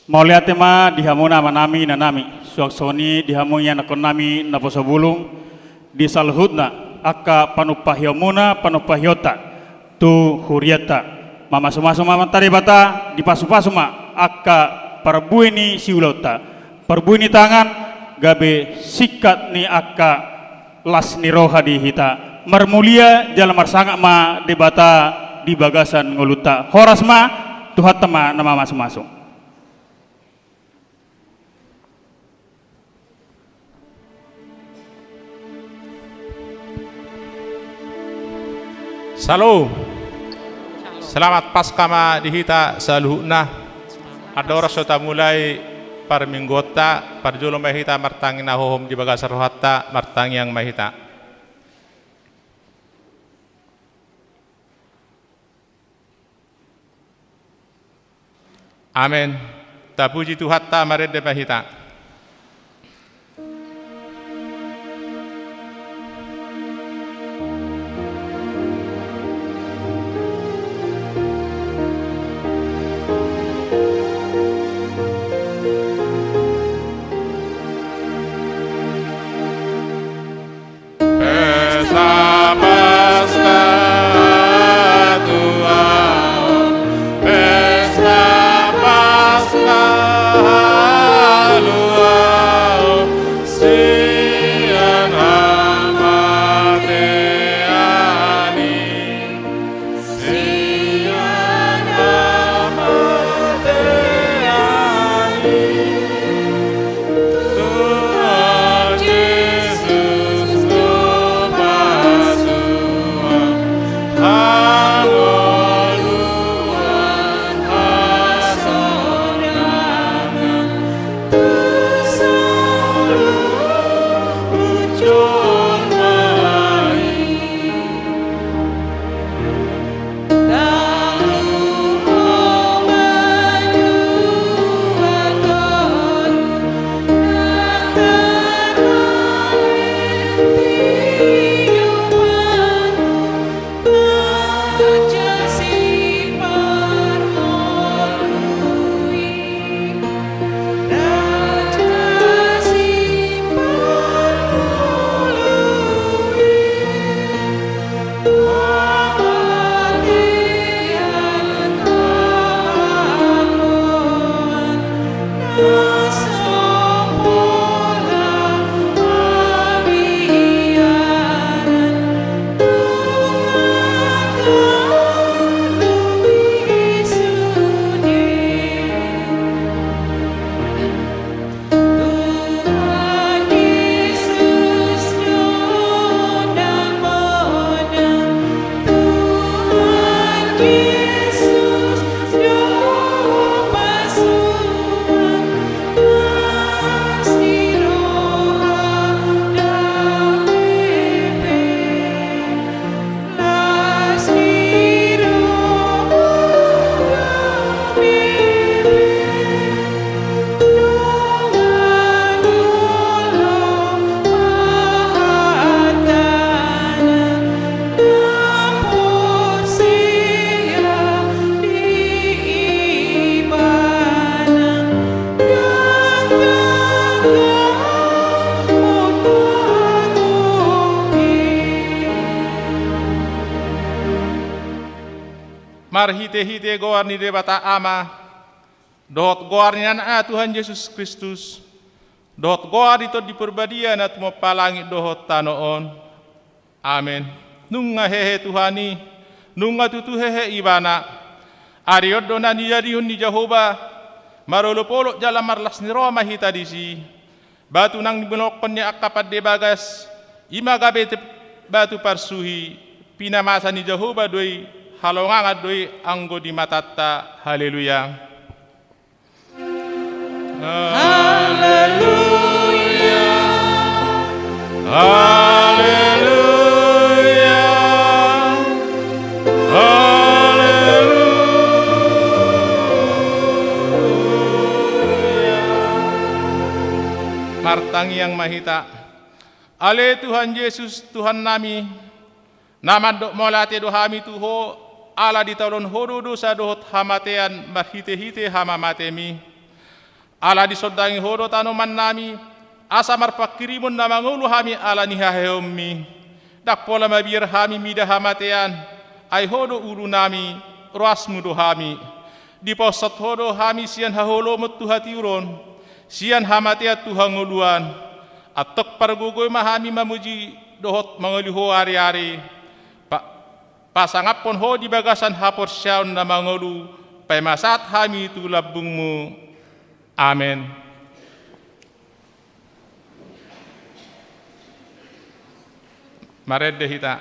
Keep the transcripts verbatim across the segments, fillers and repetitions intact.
Mauliate ma di hamuna amanami, inanami, suang songon i di hamu ianakkonnami naposo bulung, di saluhutna angka panumpahionmuna, panumpahionta tu hurianta. Mamasumasu ma Amanta Debata, dipasupasu ma angka parbue ni siulaonta, parbue ni tangan, gabe singkat ni angka las ni roha di hita. Marmulia jala marsangap ma Debata di bagasan ngolunta. Horas ma, Tuhanta ma na mamasumasu. Shalom. Selamat Paskah ma di hita saluhutna. Andorang so tamulai parmingguonta, parjolo ma hita martangiang na hohom di bagasan rohanta, martangiang ma hita. Amen. Tapuji Tuhanta, marende ma hita. Pesta Paskah tu ahu, pesta Paskah ahu, sian hamatean i. Sian hamatean i, Tuhan Jesus do pasuang, hangoluan hasonangan tu saluhut jolma i. Marhitehite goar ni Debata Ama, dohot goar ni Anakna Tuhan Jesus Kristus, dohot goar ni Tondi Parbadia na tumompa langit dohot tano on. Amen. Nunga hehe Tuhan i, nunga tutu hehe Ibana. Ari on do na nijadihon ni Jahowa, marolopolop jala marlas ni roha ma hita disi. Batu nang nibolongkon ni angka pande bagas, i ma gabe te-, batu parsuhi, pinamasa ni Jahowa do i, halongangan do i anggo di matanta. Haleluya. Haleluya. Haleluya. Haleluya. Martangiang ma hita. Ale Tuhan Jesus, Tuhannami, na mandok mauliate do hami tu Ho, ala ditaulon Ho do dosa dohot hamatean marhitehite hamamatem i. Ala disondangi Ho do tanomannami, asa marpanghirimon na mangolu hami ala ni haheheonmi. Ndang pola mabiar hami mida hamatean, ai Ho do ulunami, rohasmu do hami. Dipaunshot Ho do hami sian haholomon tu hatiuron, sian hamatean tu hangoluan. Antong pargogoi ma hami mamuji dohot mangoli Ho ariari. Pa-, pasangaphon Ho di bagasan haporseaon na mangolu, paima sahat hami tu lambungmu. Amen. Marende hita.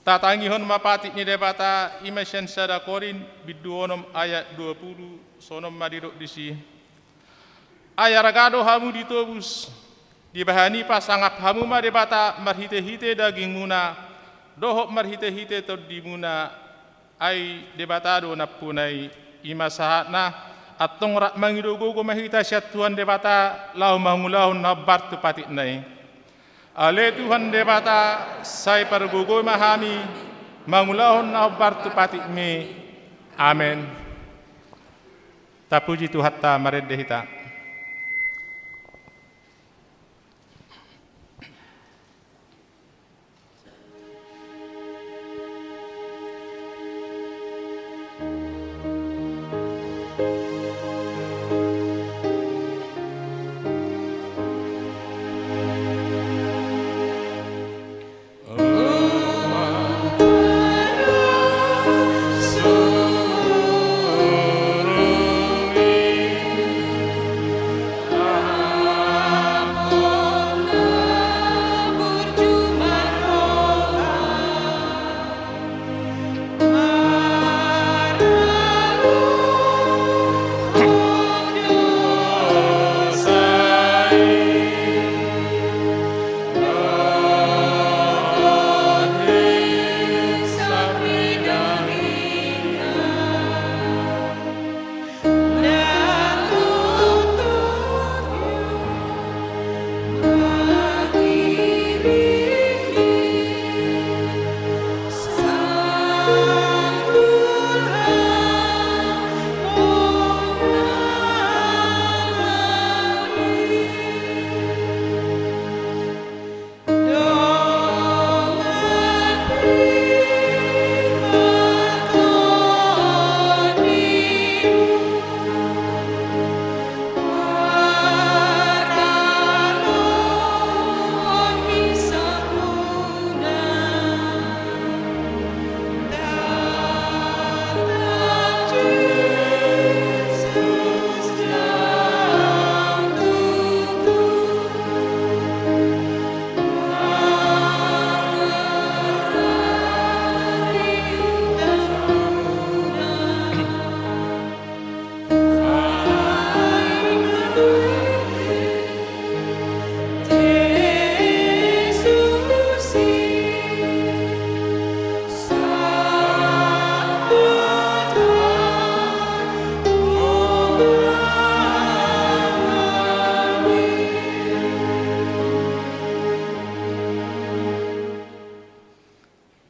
Tatangihon ma patik ni Debata, i ma sian sada Korint bindu onom ayat dua pulu, songon on ma didok disi. Ai arga do hamu ditobus, dibahen i pasangap hamu ma Debata marhitehite dagingmuna, dohot marhitehite tondimuna, ai Debata do nampuna i. I ma sahatna, antong rap mangido gogo ma hita sian Tuhan Debata, laho mangulahon na hombar tu patikna i. Ale Tuhan Debata, sai pargogoi ma hami, mangulahon na hombar tu patikmi. Amen. Tapuji Tuhanta, marende hita.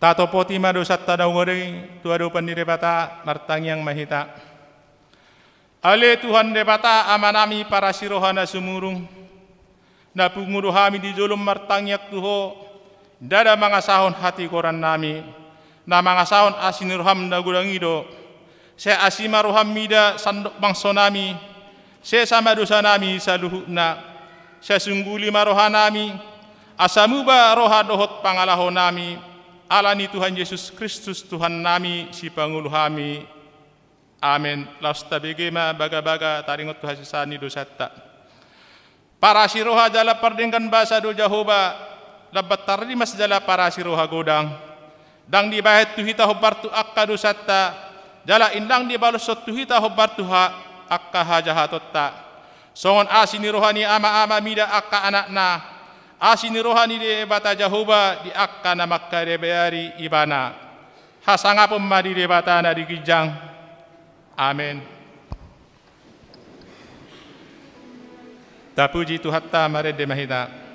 Atopoti ma dosanta na umoreng tu adopan ni Debata, martangiang ma hita. Ale Tuhan Debata, Amanami parasi roha na sumurung, na pungu do hami di jolom martangiang tu Ho, ndada mangasahon hatigorannami, na mangasahon asi ni roham na godang i do. Sai asi ma roham mida sandok bangsonami, sesa ma dosanami saluhutna, sai sungguli ma rohanami, asa muba roha dohot pangalahonami, ala ni Tuhan Jesus Kristus Tuhannami, Sipangolu hami. Amen. Laos tabege ma bagabaga taringot tu hasesaan ni dosanta. Parasi roha jala pardenggan basa do Jahowa, lambat tarrimas jala parasi roha godang. Ndang dibahen tu hita hombar tu angka dosanta, jala ndang dibaloshon tu hita hombar tu ha-, angka hajahatonta. Songon asi ni roha ni ama-ama mida angka anakna, asi ni roha ni Debata Jahowa di angka na mangkadebeari Ibana. Hasangapon ma di Debata na di ginjang. Amen. Tapuji Tuhanta, marende ma hita.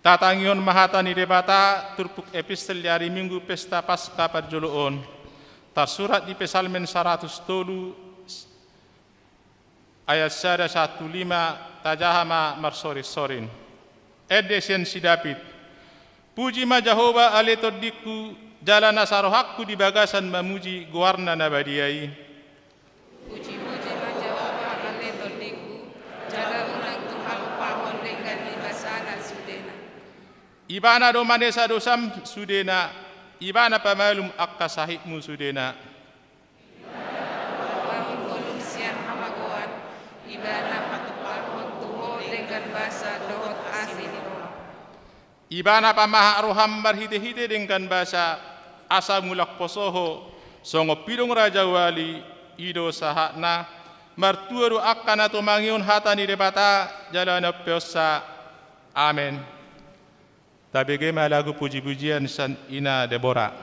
Tatangihon ma hata ni Debata, turpuk epistel di ari Minggu pesta Paska parjolo on. Tarsurat di Psalmen saratus tolu, ayat sada sahat tu lima, tajaha ma marsorinsorin. Ende sian si David. Puji ma Jahowa ale tondingku, jala nasa rohangku di bagasan mamuji goarna na badia i. Pujipuji ma Jahowa ale tondingku, jala unang tu halupahon denggan ni basana sudena. Ibana do manesa dosam sudena, Ibana pamalum angka sahitmu sudena. Ibana pamalum sian hamagoan, Ibana patuparuhon tu ho denggan basa dohot asi ni roha. Ibana pamahat roham marhitehite denggan basa, asa mulak poso ho, songon pidong rajawali, i do sahatna, martua do angka na tumangihon hata ni Debata, jala na umpeonsa. Amen. Tabege ma lagu pujipujian sian Ina Debora.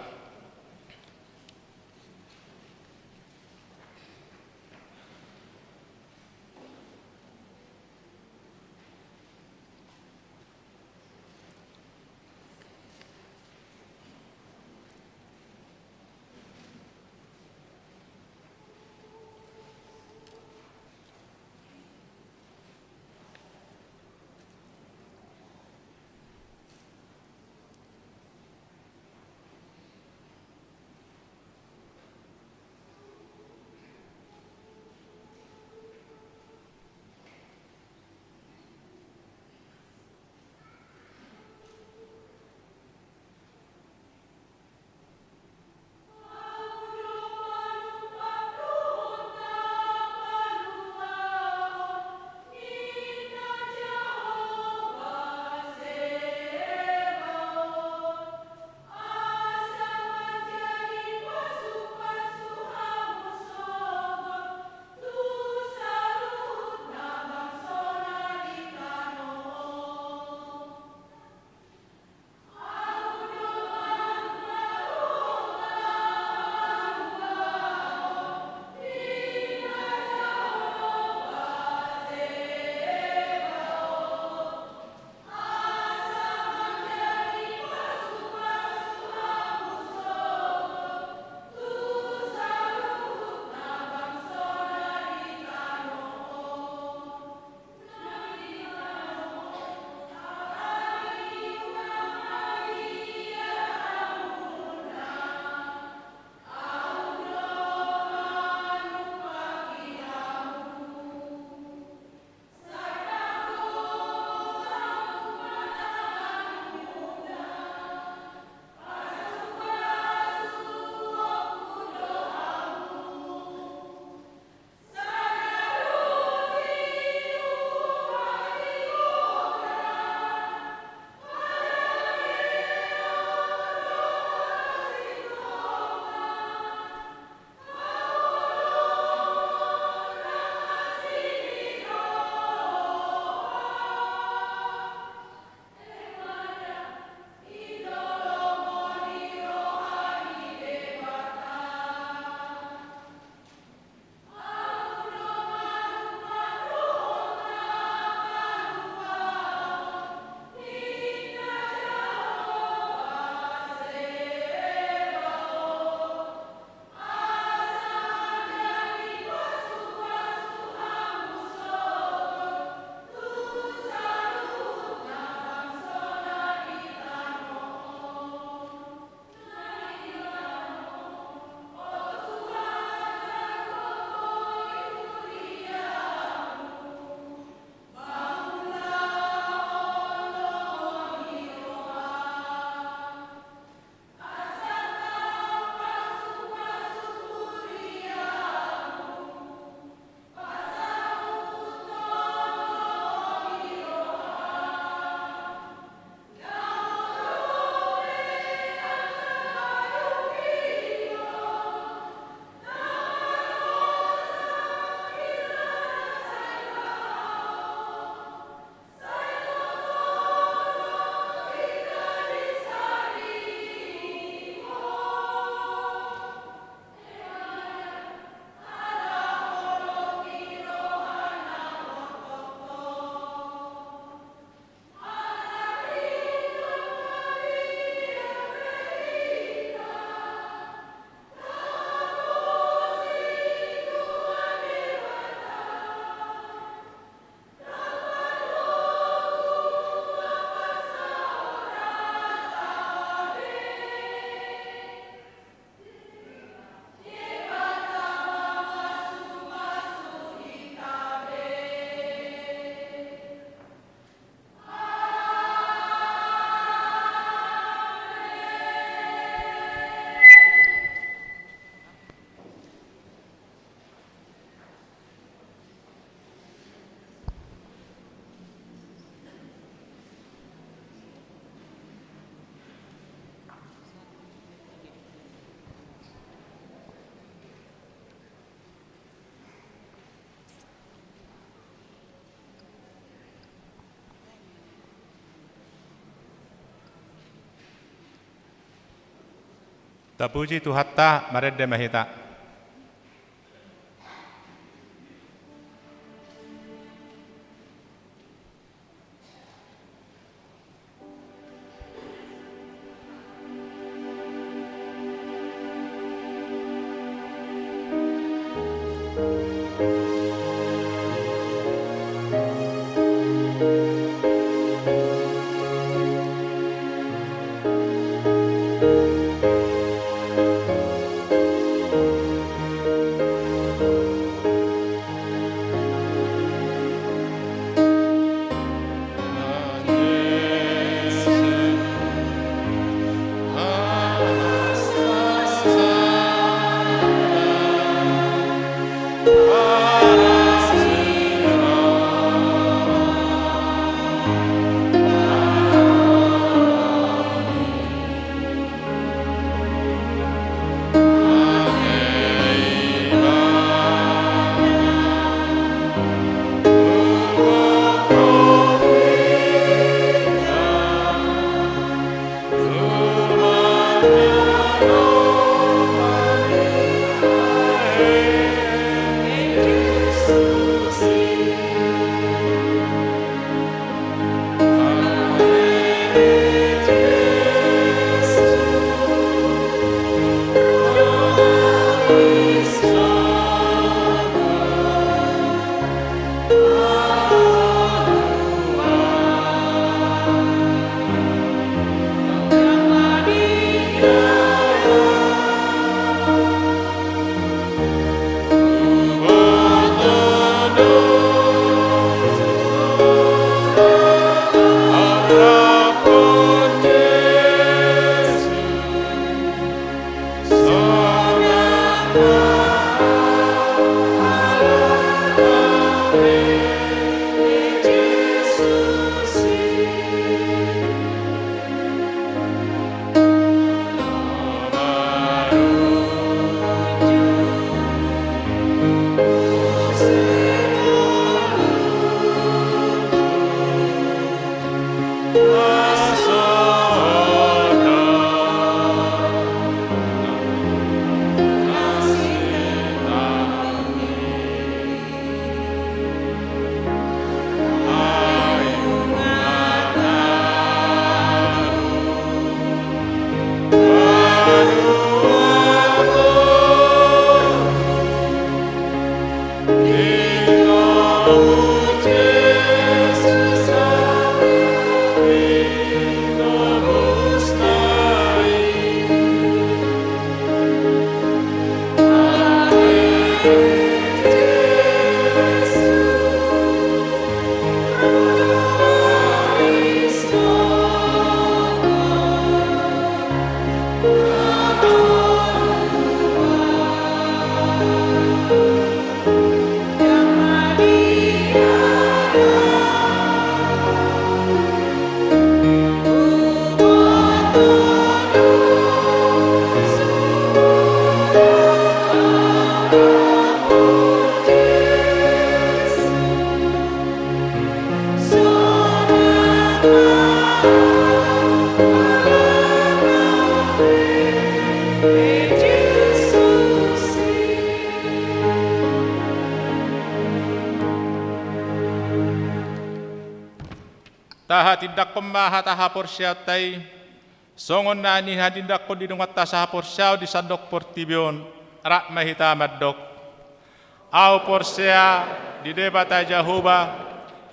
Tapuji Tuhanta, marende ma hita. Tahatindangkon ma hata haporseaonta i, songon na nihatindangkon ni dongan sahaporseaon di sandok portibi on, rap ma hita mandok. Ahu porsea di Debata Jahowa,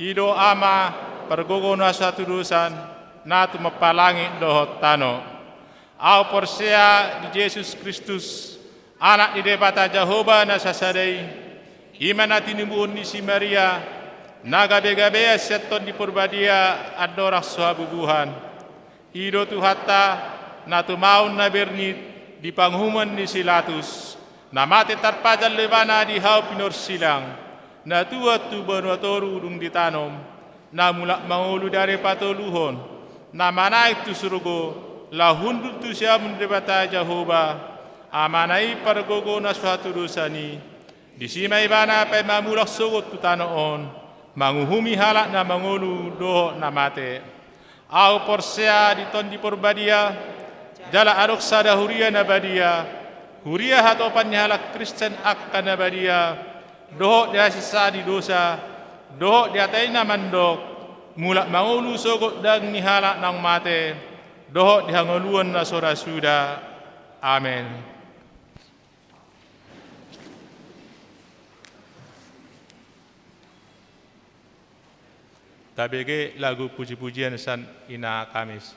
i do Ama, pargogo na so hatudosan, na tumompa langit dohot tano. Ahu porsea di Jesus Kristus, Anak ni Debata Jahowa na sasada i, i ma na tinimuhon ni si Maria, na gabegabean sian Tondi Porbadia andorang so habubuhan. I do Tuhanta, na tumaon na bernit di panguhuman ni si Latus, na mate tarpajal do Ibana di hau pinorsilang, na tuat tu banua toru dung ditanom, na mulak mangolu di ari patoluhon, na manaek tu surgo, laho hundul tu siamun ni Debata Jahowa, Amana i pargogo na so hatudosan i. Disi ma Ibana paima mulak sogot tu tano on, manguhumi halak na mangolu dohot na mate. Ahu porsea di Tondi Porbadia, Jala adong sada huria na badia, huria hatopan ni halak Kristen angka na badia, dohot di hasesaan ni dosa, dohot di ataiNa mandok, mulak mangolu sogot daging ni halak naung mate, dohot di hangoluan na so ra suda. Amen. Tabege lagu puji-pujian sian Ina Kamis.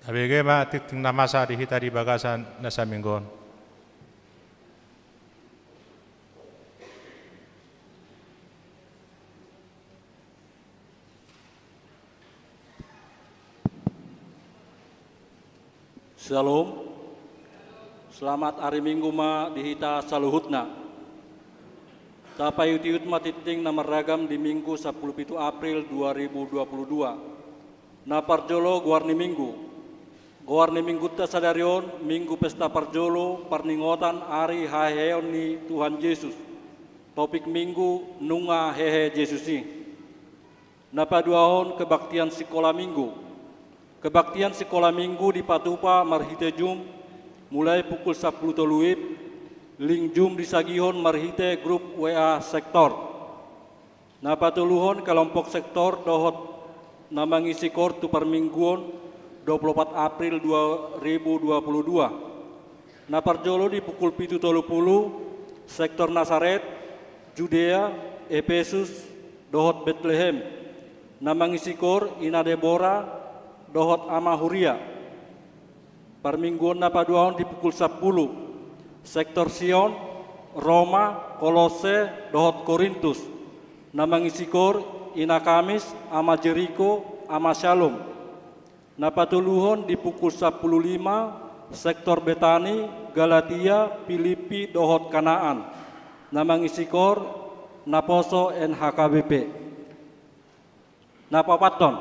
Tabege ma tingting na masa di hita di bagasan na saminggu on. Syalom. Selamat ari Minggu ma di hita saluhutna. Tapaihut-ihut ma tingting na marragam di Minggu sampulu pitu April dua ribu dua puluh dua. Na parjolo, goar ni Minggu. Goar ni Minggunta sadari on, Minggu pesta parjolo parningotan ari haheheon ni Tuhan Jesus. Topik Minggu: Nunga hehe Jesus i. Na paduahon, kebaktian sikola Minggu. Kebaktian sikola Minggu dipatupa marhite Zoom, mulai pukul sampulu tolu wib, link Zoom disagihon marhite grup W A sektor. Na patoluhon, kelompok sektor dohot na mangisi koor tu parmingguon dua pulu opat April dua ribu dua puluh dua. Na parjolo di pukul pitu tolu pulu, sektor Nasaret, Judea, Epesus, dohot Betlehem. Na mangisi koor Ina Debora dohot Ama Huria. Parmingguon na paduahon di pukul sampulu, sektor Sion, Roma, Kolose, dohot Korintus. Na mangisi koor, Ina Kamis, Ama Jeriko, Ama Syalom. Na patoluhon di pukul sampulu lima, sektor Betani, Galatia, Pilippi, dohot Kanaan. Na mangisi koor, naposo N H K B P. Na paopathon,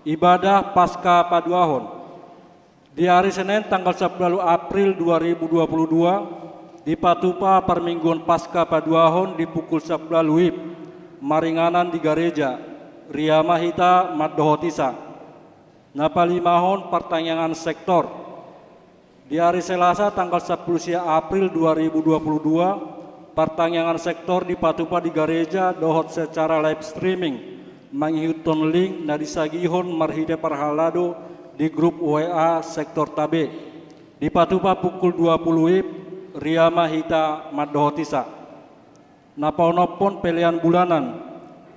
ibadah Paska paduahon. Di ari Senen tanggal sampulu ualu April dua ribu dua puluh dua, dipatupa parmingguon Paska paduahon di pukul sampulu ualu WIB, maringanan di gareja, ria ma hita mandohotisa. Na palimahon partangiangan sektor. Di ari Selasa tanggal sampulu sia April dua ribu dua puluh dua, partangiangan sektor dipatupa di gareja dohot secara live streaming, mangihuthon link na disagihon marhite parhalado di grup W A sektor Tabe. Dipatupa pukul dua puluh WIB, ria ma hita mandohotisa. Na paonomhon pelean bulanan.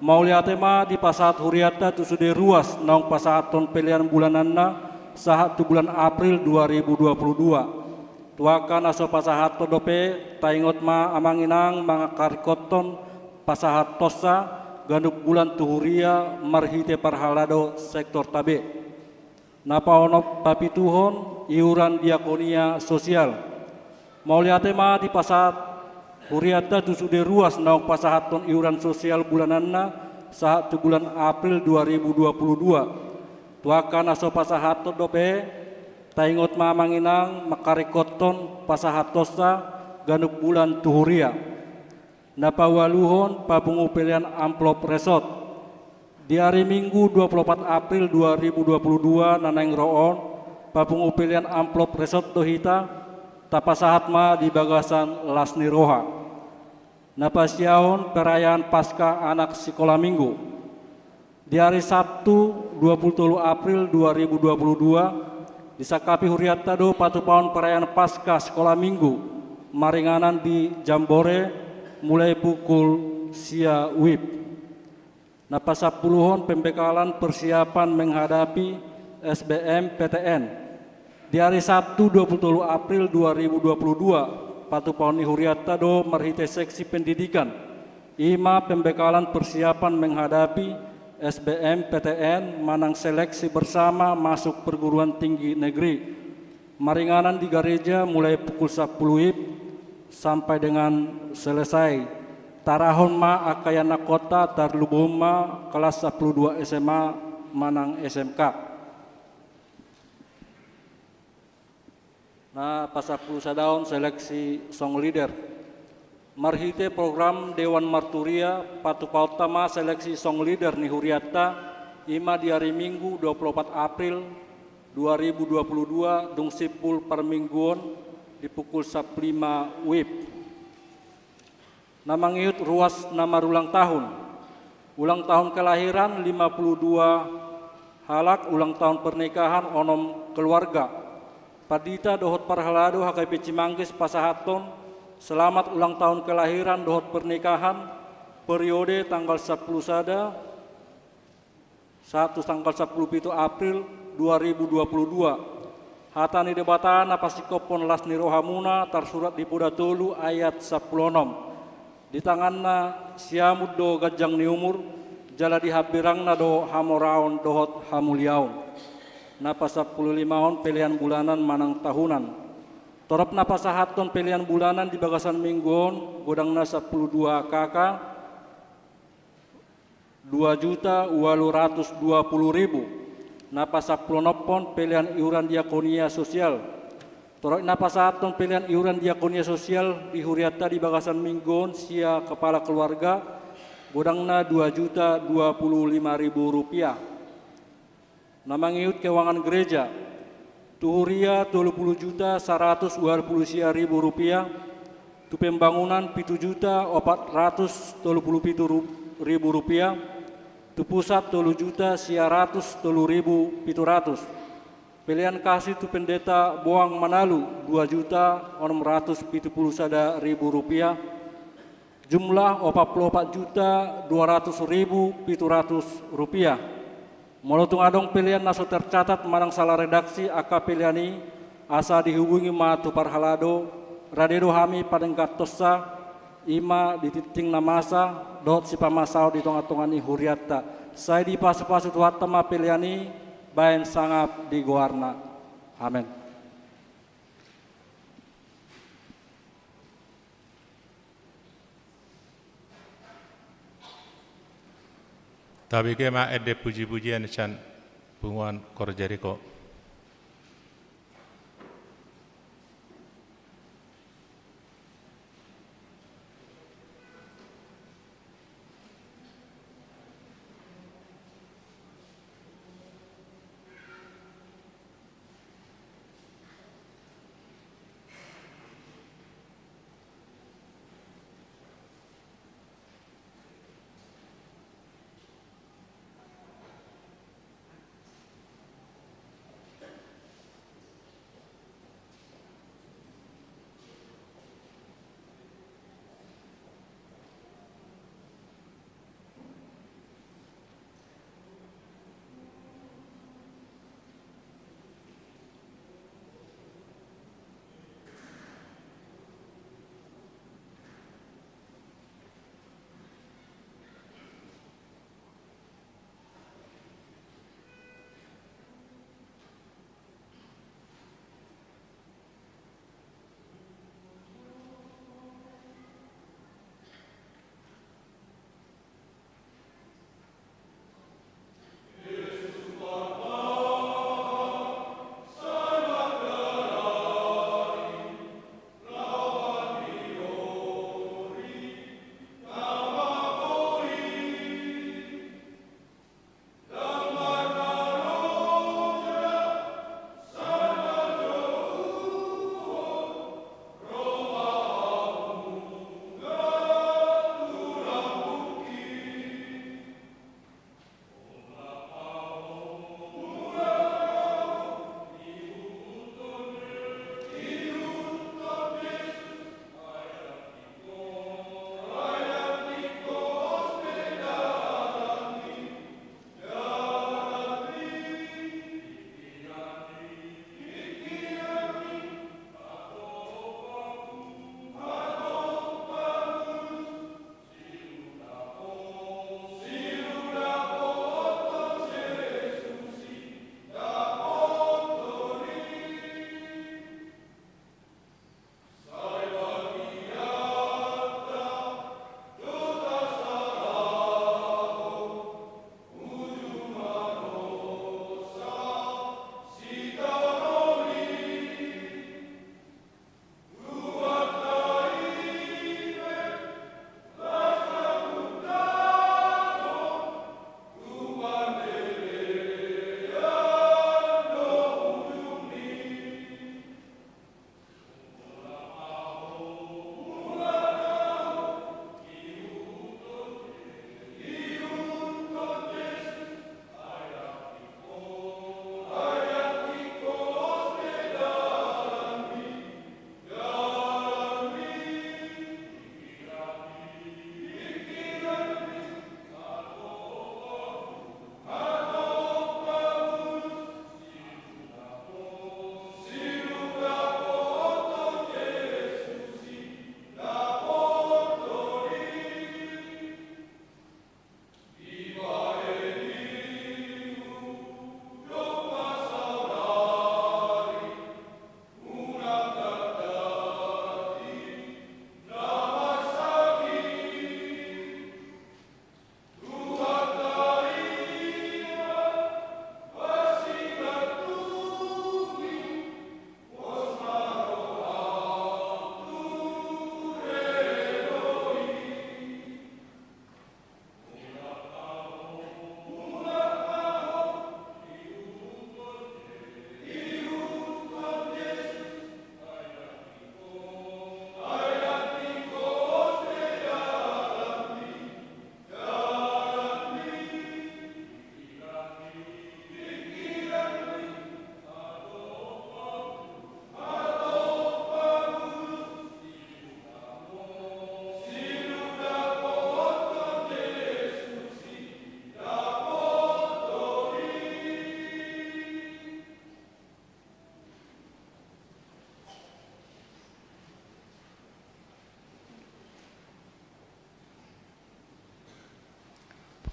Mauliate ma dipasahat hurianta tu sude ruas naung pasahathon pelean bulananna sahat tu bulan April dua ribu dua puluh dua. Tu angka na so pasahathon dope, taingot ma amang inang mangkaringkothon pasahathonsa ganup bulan tu huria marhite parhalado sektor Tabe. Na paonom papituhon iuran diakonia sosial. Mauliate ma dipasahat hurianta tu sude ruas naung pasahathon iuran sosial bulananna sahat tu bulan April dua ribu dua puluh dua. Tu angka na so pasahathon dope, taingot ma amang inang mangkaringkothon pasahathonsa ganup bulan tu huria. Na paualuhon papungu pelean amplop resot. Di ari Minggu dua puluh opat April dua ribu dua puluh dua na naeng ro on, papungu pelean amplop resot do hita, tapasahat ma di bagasan las ni roha. Na pasiahon perayaan Paska anak sikola Minggu. Di ari Sabtu dua puluh tolu April dua ribu dua puluh dua, disangkapi hurianta do patupahon perayaan Paska sikola Minggu, maringanan di Jambore, mulai pukul sia WIB. Na pasampuluhon pembekalan persiapan menghadapi S B M P T N. Di ari Sabtu dua puluh tolu April dua ribu dua puluh dua, patupahon ni hurianta do marhite seksi pendidikan. I ma pembekalan persiapan menghadapi S B M P T N manang seleksi bersama masuk perguruan tinggi negeri. Maringanan di gareja mulai pukul sampulu WIB sampai dengan selesai. Tarahon ma angka ianakhonta, tarlumobi ma kelas sampulu dua S M A manang S M K. Na pasampulu sadahon seleksi song leader. Marhite program Dewan Marturia, patupahonta ma seleksi song leader ni hurianta, i ma di ari Minggu dua puluh opat April dua ribu dua puluh dua, dung simpul parmingguon di pukul sampulu lima WIB. Na mangihut ruas na marulang tahun. Ulang tahun kelahiran lima puluh dua halak, ulang tahun pernikahan onom keluarga. Pandita dohot parhalado H K P Cimanggis pasahathon selamat ulang tahun kelahiran dohot pernikahan periode tanggal sampulu sada sahat tu tanggal sampulu pitu April dua ribu dua puluh dua. Hata ni Debata na pasingkophon las ni rohamuna tarsurat di Poda tolu ayat sampulu onom. Di tanganna siamun do ganjang ni umur, jala di hambirangna do hamoraon dohot hamuliaon. Na pasampulu limahon pelean bulanan manang tahunan. Torop na pasahathon pelean bulanan di bagasan minggu on, godangna sampulu dua K K, dua juta ualu ratus dua puluh ribu. Na pasampulu onomhon pelean iuran diakonia sosial. Torop na pasahathon pelean iuran diakonia sosial di hurianta di bagasan minggu on sia kepala keluarga, godangna dua juta dua puluh lima ribu rupiah. Na mangihut keuangan gereja, tu huria tolu pulu juta saratus ualu pulu sia ribu rupiah, tu pembangunan pitu juta opat ratus tolu pulu pitu ru-, ribu rupiah, tu pusat tolu juta sia ratus tolu ribu pitu ratus. Pelean kasih tu pendeta Boang Manalu dua juta onom ratus pitu pulu sada ribu rupiah, jumlah opat pulu opat juta dua ratus ribu pitu ratus rupiah. Molo tung adong pelean na so tercatat manang salah redaksi angka pelean i, asa dihubungi ma tu parhalado, rade do hami padengganhonsa, I ma di tingting na masa dohot sipamasaon di tongatonga ni hurianta. Sai dipasupasu Tuhanta ma pelean i baen sangap di goarna. Amen. Tabege ma ende pujipujian sian punguan Kor Jeriko.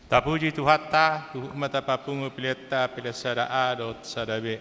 Tapuji Tuhanta, huhut ma tapapungu pelean ta, pelean sada A dohot sada B.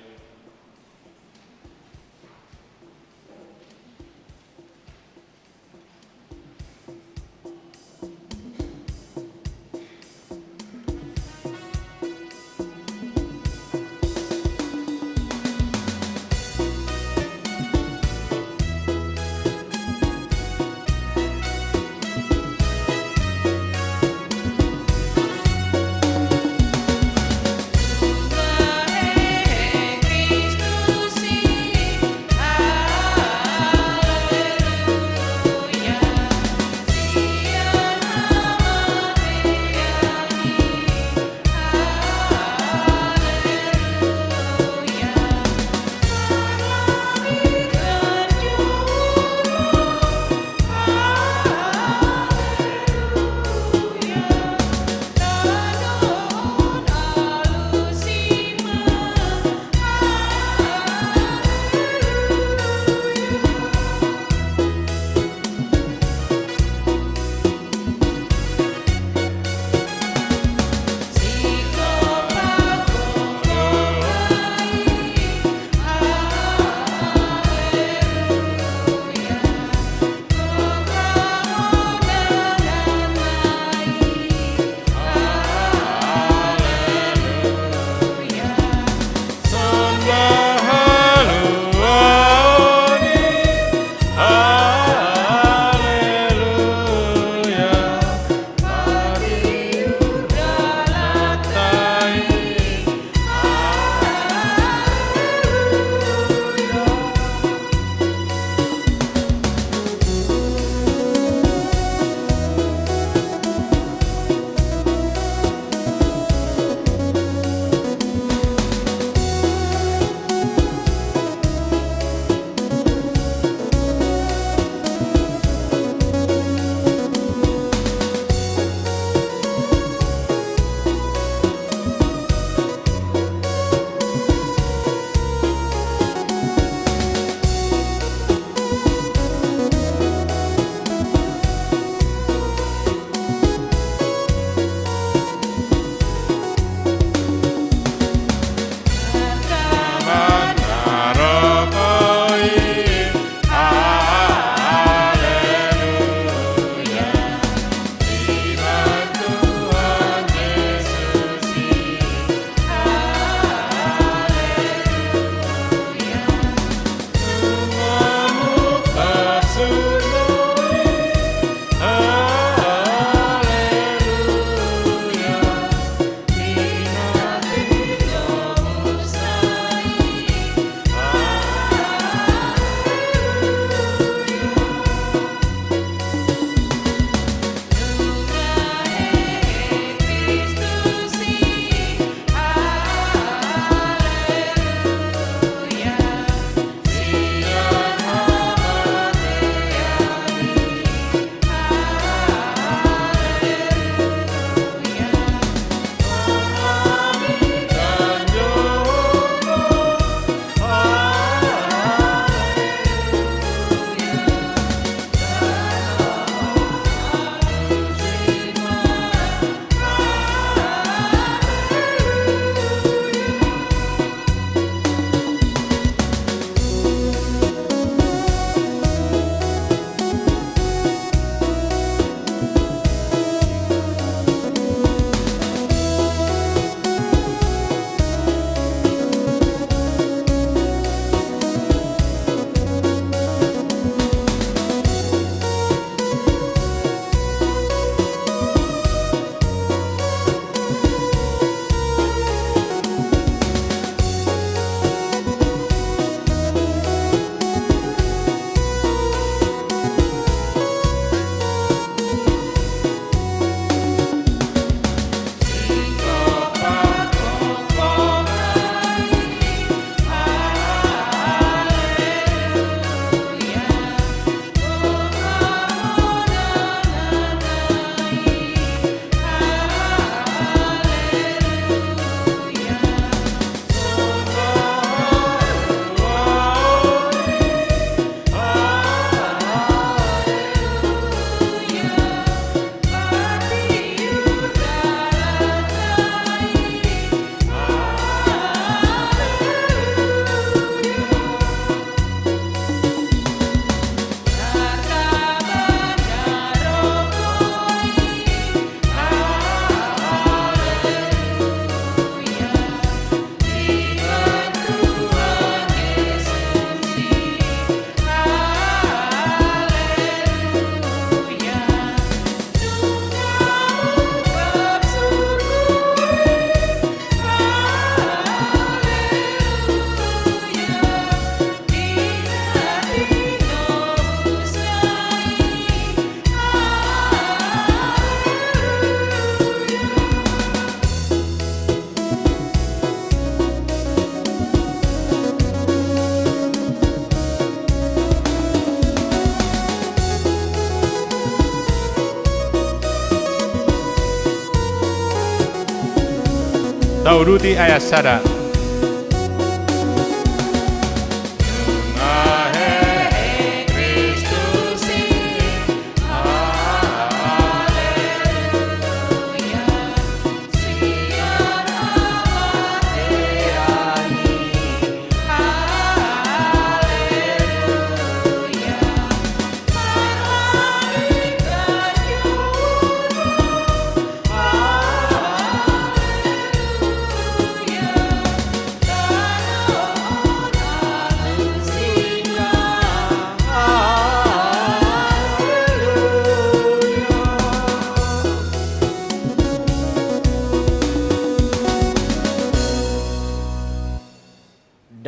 Tauduti ayat sada.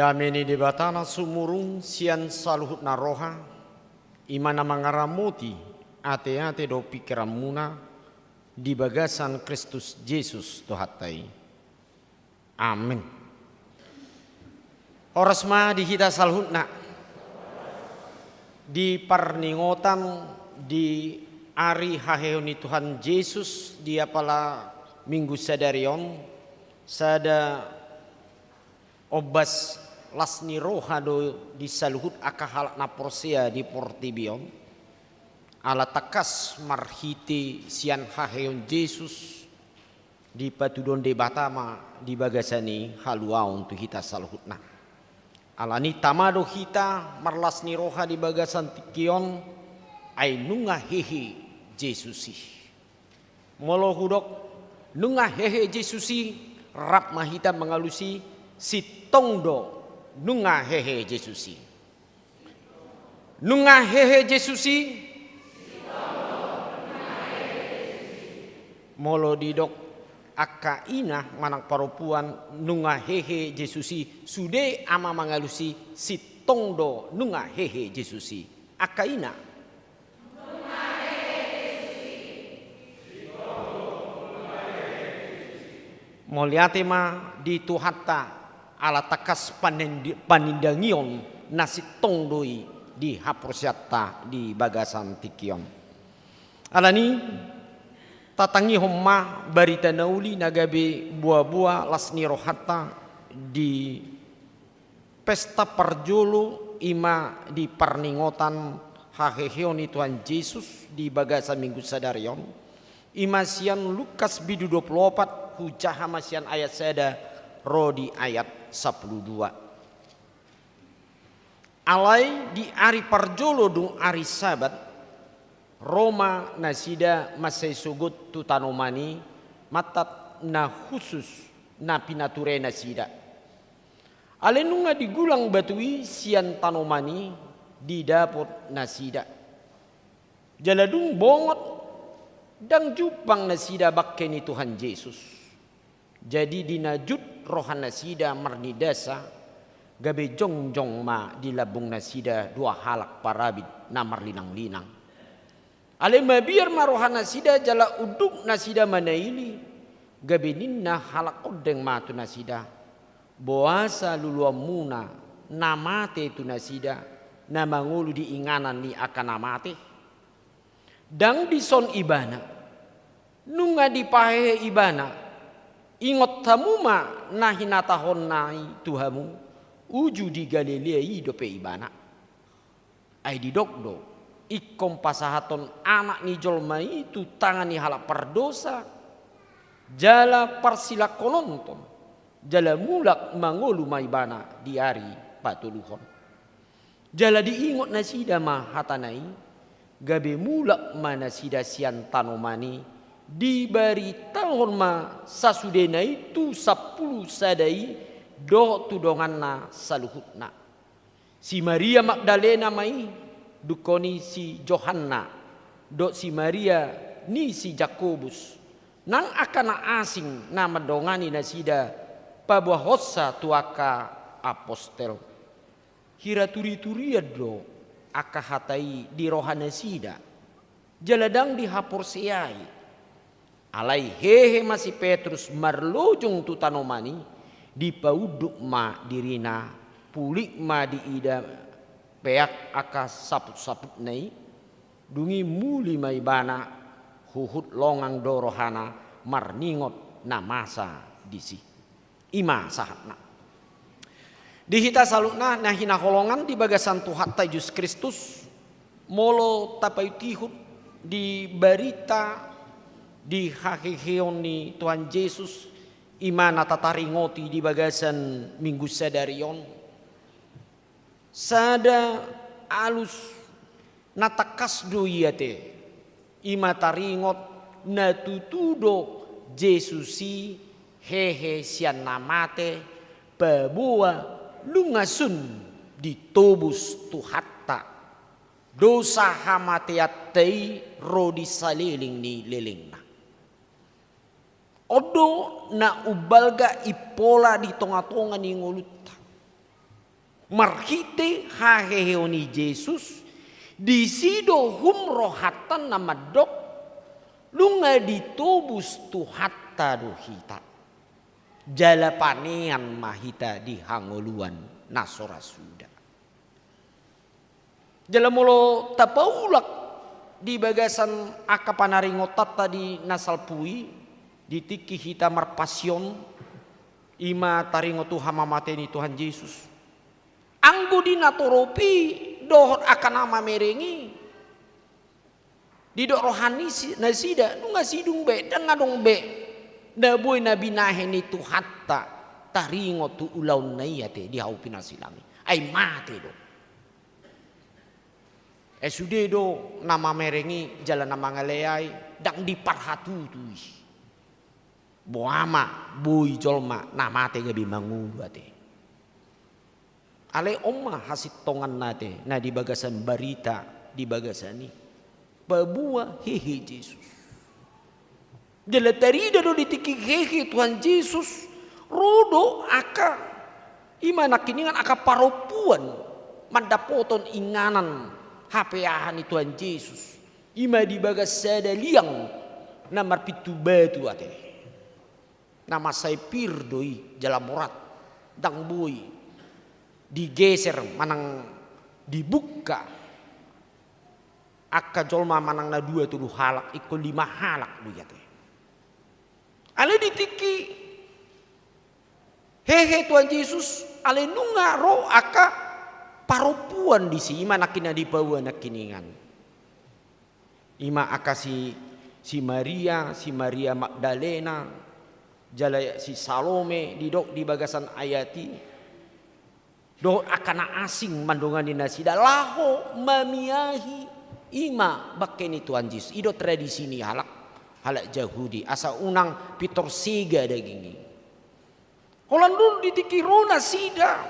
Dame ni Debata na sumurung sian saluhutna roha, i ma na mangaramoti ateate dohot pingkiranmuna di bagasan Kristus Jesus Tuhanta i. Amen. Horas ma di hita saluhutna. Di parningotan di ari haheheon ni Tuhan Jesus di apala Minggu sadari on, sada ombas las ni roha do di saluhut angka halak na porsea di portibi on. Ala tangkas marhite sian haheheon Jesus, dipatuduhon Debata ma di bagasan i haluaon tu hita saluhutna. Alani tama do hita marlas ni roha di bagasan tingki on, ai nunga hehe Jesus i. Molo hudok nunga hehe Jesus i, rap ma hita mangalusi, sintong do nunga hehe Jesus i. Nunga hehe Jesus i. Molo didok angka ina manang parompuan nunga hehe Jesus i, sude ama mangalusi, sintong do nunga hehe Jesus i. Angka ina. Mauliate ma di Tuhanta ala tangkas panendi-, panindangion na sintong do i di haporseaonta di bagasan tingki on. Alani, tatangihon ma barita na uli na gabe boaboa las ni rohanta di pesta parjolo, i ma di parningotan haheheon ni Tuhan Jesus di bagasan Minggu sadari on, i ma sian Lukas bindu dua pulu opat, hujaha ma sian ayat sada ro di ayat sampulu dua. Alai di ari parjolo dung ari Sabat, ro ma nasida mansai sogot tu tanoman i, mantap na hushus na pinature nasida. Alai nunga digulang batu i sian tanoman i, didapot nasida. Jala dung bongot, ndang jumpang nasida bangke ni Tuhan Jesus. Jadi di na jut roha nasida marnidasa, gabe jongjong ma di lambung nasida dua halak parabit na marlinanglinang. Alai mabiar ma roha nasida jala unduk nasida manaili, gabe ninna halak ondeng ma tu nasida: Boasa luluanmuna na mate tu nasida, na mangolu di inganan ni angka na mate? Ndang dison ibana. Nunga dipahehe ibana. Ingot hamu ma na hinatahonna i tu hamu, uju di Galilea i dope ibana. Ai didok do, ingkon pasahathon Anak ni jolma i tu tangan ni halak pardosa, jala parsilangkononhon, jala mulak mangolu ma ibana di ari patoluhon. Jala diingot nasida ma hatana i, gabe mulak ma nasida sian tanoman i, dibaritahon ma sasudena i tu sampulu sada i dohot tu donganna saluhutna. Si Maria Magdalena ma i, dungkon i si Johanna, dohot si Maria ni si Jakobus, nang angka na asing na mandongani nasida paboahonsa tu angka apostel. Hira turiturian do angka hata i di roha nasida, jala ndang dihaporseai. Alai hehe ma si Petrus marlojong tu tanoman i, dipaunduk ma dirina, pulik ma diida peak angka saputsaputna i, dung i muli ma ibana, huhut longang do rohana marningot na masa disi. I ma sahatna. Di hita saluhutna na hinaholongan di bagasan Tuhanta Jesus Kristus, molo tapaihut-ihut di barita di haheheon ni Tuhan Jesus, i ma na tataringoti di bagasan Minggu sadari on, sada alus na tangkas do i ate, i ma taringot na tutu do Jesus i hehe sian na mate, paboa nunga sun ditobus Tuhanta dosa hamateanta i ro di saleleng ni lelengna. On do na umbalga impola di tonga-tonga ni ngolunta. Marhite haheheon ni Jesus, disi do hum rohanta na mandok, nunga ditobus Tuhanta do hita. Jala panean ma hita di hangoluan na so ra suda. Jala molo tapaulak di bagasan angka panaringotanta di na salpu i, di tingki hita marpasion, i ma taringot tu hamamate ni Tuhan Jesus. Anggo di natorop i dohot angka na mamereng i, didok roha ni si-, nasida, nunga sidung be, ndang adong be na boi na binahen ni Tuhanta taringot tu ulaonna i ate di hau pinarsilang i. Ai mate do. Ai sude do na mamereng i jala na mangaleai, ndang diparhatutu i. Boha ma boi jolma na mate gabe mangolu ate. Alai on ma hasintonganna ate na di bagasan barita di bagasan i. Paboa hehe Jesus. Jala tarida do di tingki hehe Tuhan Jesus, ro do angka, i ma nangkiningan angka parompuan mandapothon inganan hapeahan ni Tuhan Jesus. I ma di bagas sada liang na marpintu batu ate. Na mansai pir do i jala borat, ndang boi digeser manang dibungka angka jolma manang na dua tolu halak, ingkon lima halak do i ate. Alai di tingki hehe Tuhan Jesus, alai nunga ro angka parompuan disi, i ma nangkin na dipaboa nangkiningan. I ma angka si, si Maria, si Maria Magdalena, jala si Salome, didok di bagasan ayat i. Dohot angka na asing mandongani nasida laho mamiahi i ma bangke ni Tuhan Jesus. I do tradisi ni halak, halak Jahudi, asa unang pintor sega daging i. Holan dung di tingki ro nasida,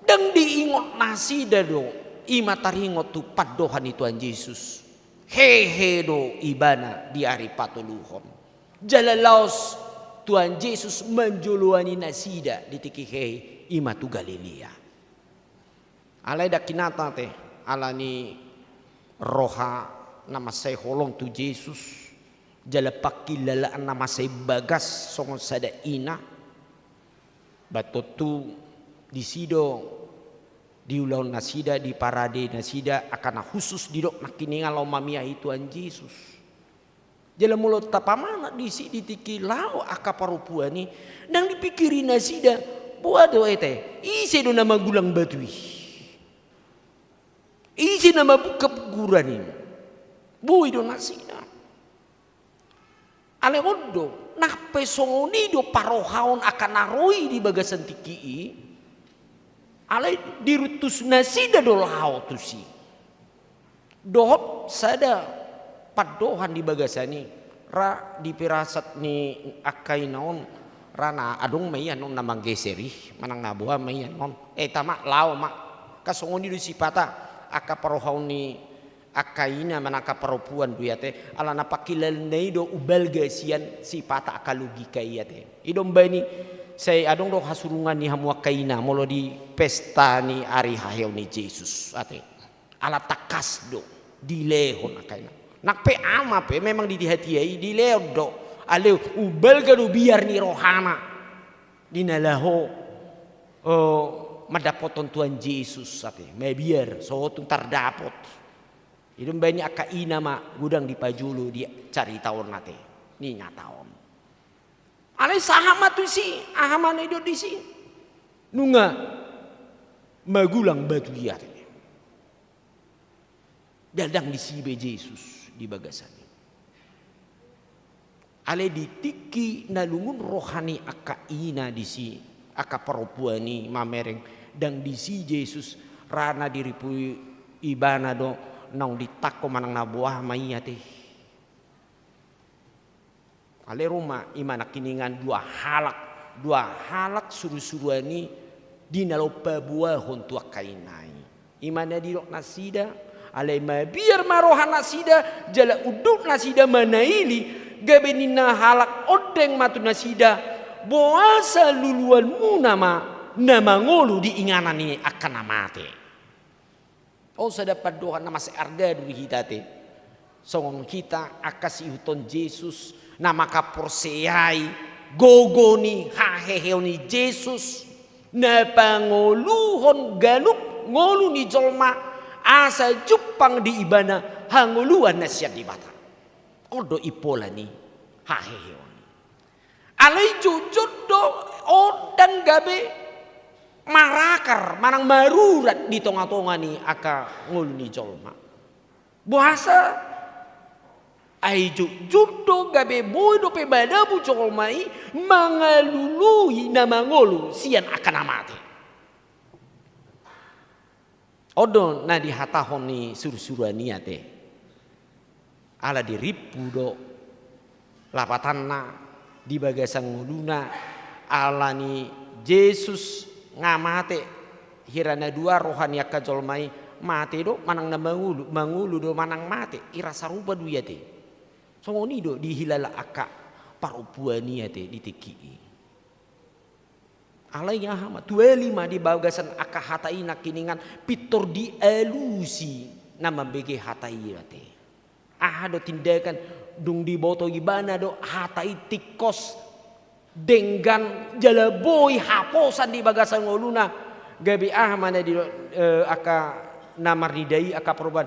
ndang diingot nasida do i ma taringot tu pandohan ni Tuhan Jesus. Hehe do ibana di ari patoluhon. Jala laos Tuhan Jesus manjoloani nasida di tingki hehe, i ma tu Galilea. Alai ndang hinata ate, ala ni roha na mansai holong tu Jesus, jala pangkilalaan na mansai bagas songon sada ina. Ba tontu disi do diulahon nasida, diparade nasida angka na khusus didok nangkiningan laho mamiahi Tuhan Jesus. Jala molo tapamanat disi di tingki laho angka parompuan i, ndang dipingkiri nasida, boha do ate, ise do na manggulang batu i? Ise na mambungka kuburan i? Boi do nasida. Alai on do, nang pe songon i do parohaon angka na ro i di bagasan tingki i, alai diruntus nasida do laho tusi. Dohot sada pandohan di bagasan i, ra di pirasat ni angka ina on, ra na adong ma i annon na manggeser i, manang na boha ma i annon. Eh, tama, laho ma. Angka songon i do sipata angka parohaon ni angka ina manang angka parompuan do i ate, ala na pangkilalaan na i do umbalga sian sipata angka logika i ate. I do umbahen i, sai adong do hasurungan ni hamu angka ina molo di pesta ni ari haheheon ni Jesus ate. Ala tangkas do dilehon angka ina. Nang pe ama pe memang di hatiha i dilehon do. Alai umbalga do biar ni rohana di na laho, eh, mandapothon Tuhan Jesus ate. Mabiar, so tung tardapot. I do umbahen i angka ina ma godang dipajolo di carita on ate, ni nyata on. Alai sahat ma tusi, aha ma na didok disi? Nunga magulang batu i ate. Ndang disi be Jesus di bagasan i. Alai di tingki na lungun roha ni angka ina disi, angka parompuan i mamereng, ndang disi Jesus, ra na diripu ibana do, naung ditangko manang na boha ma i ate. Alai ro ma i ma nangkiningan dua halak, dua halak surusuruan i di na laho paboahon tu angka ina i. I ma na didok nasida, alai mabiar ma roha nasida, jala unduk nasida manaili, gabe ninna halak ondeng ma tu nasida, boasa luluanmuna ma na mangolu di inganan ni angka na mate. On sada pandohan na mansai arga do di hita ate. Songon hita angka siihuthon Jesus, na mangkaporseai gogo ni haheheon ni Jesus, na pangoluhon ganup ngolu ni jolma, asa jumpang di ibana hangoluan na sian Debata. On do impola ni haheheon i. Alai jotjot do on ndang gabe marakar manang marurat di tongatonga ni angka ngolu ni jolma. Boasa? Ai jotjot do gabe boi dope madabu jolma i mangalului na mangolu sian angka na mate. On do na dihatahon ni surusuruan i ate. Ala dirimpu do lapatanna di bagasan ngoluna, ala ni Jesus nga mate, hira na dua roha ni angka jolma i, mate do manang na mangolu, mangolu do manang mate, hira sarupa do i ate. Songon i do dihilala angka parompuan i ate di tingki i. Alai aha ma, tuali ma di bagasan angka hata i nangkiningan pintor dialusi na mambege hata i ate. Aha do tindakan, dung diboto ibana do hata i tingkos denggan jala boi haposan di bagasan ngoluna. Gabe aha ma na di, eh, angka na marnida i angka parompuan,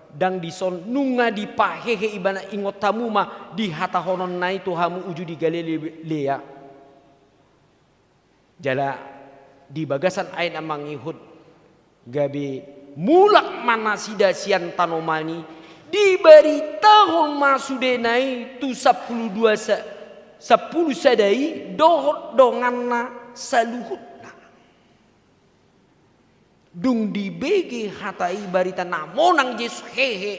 ndang dison nunga dipahehe ibana, ingot hamu ma dihatahononna i tu hamu uju di Galilea. Jala di bagasan ayat na mangihut, gabe mulak ma nasida sian tano Nain i, dibaritahon ma sudena i tu sampulu dua sa-, sampulu sada i dohot donganna saluhutna. Dung dibege hata i, barita na monang Jesus, hehe,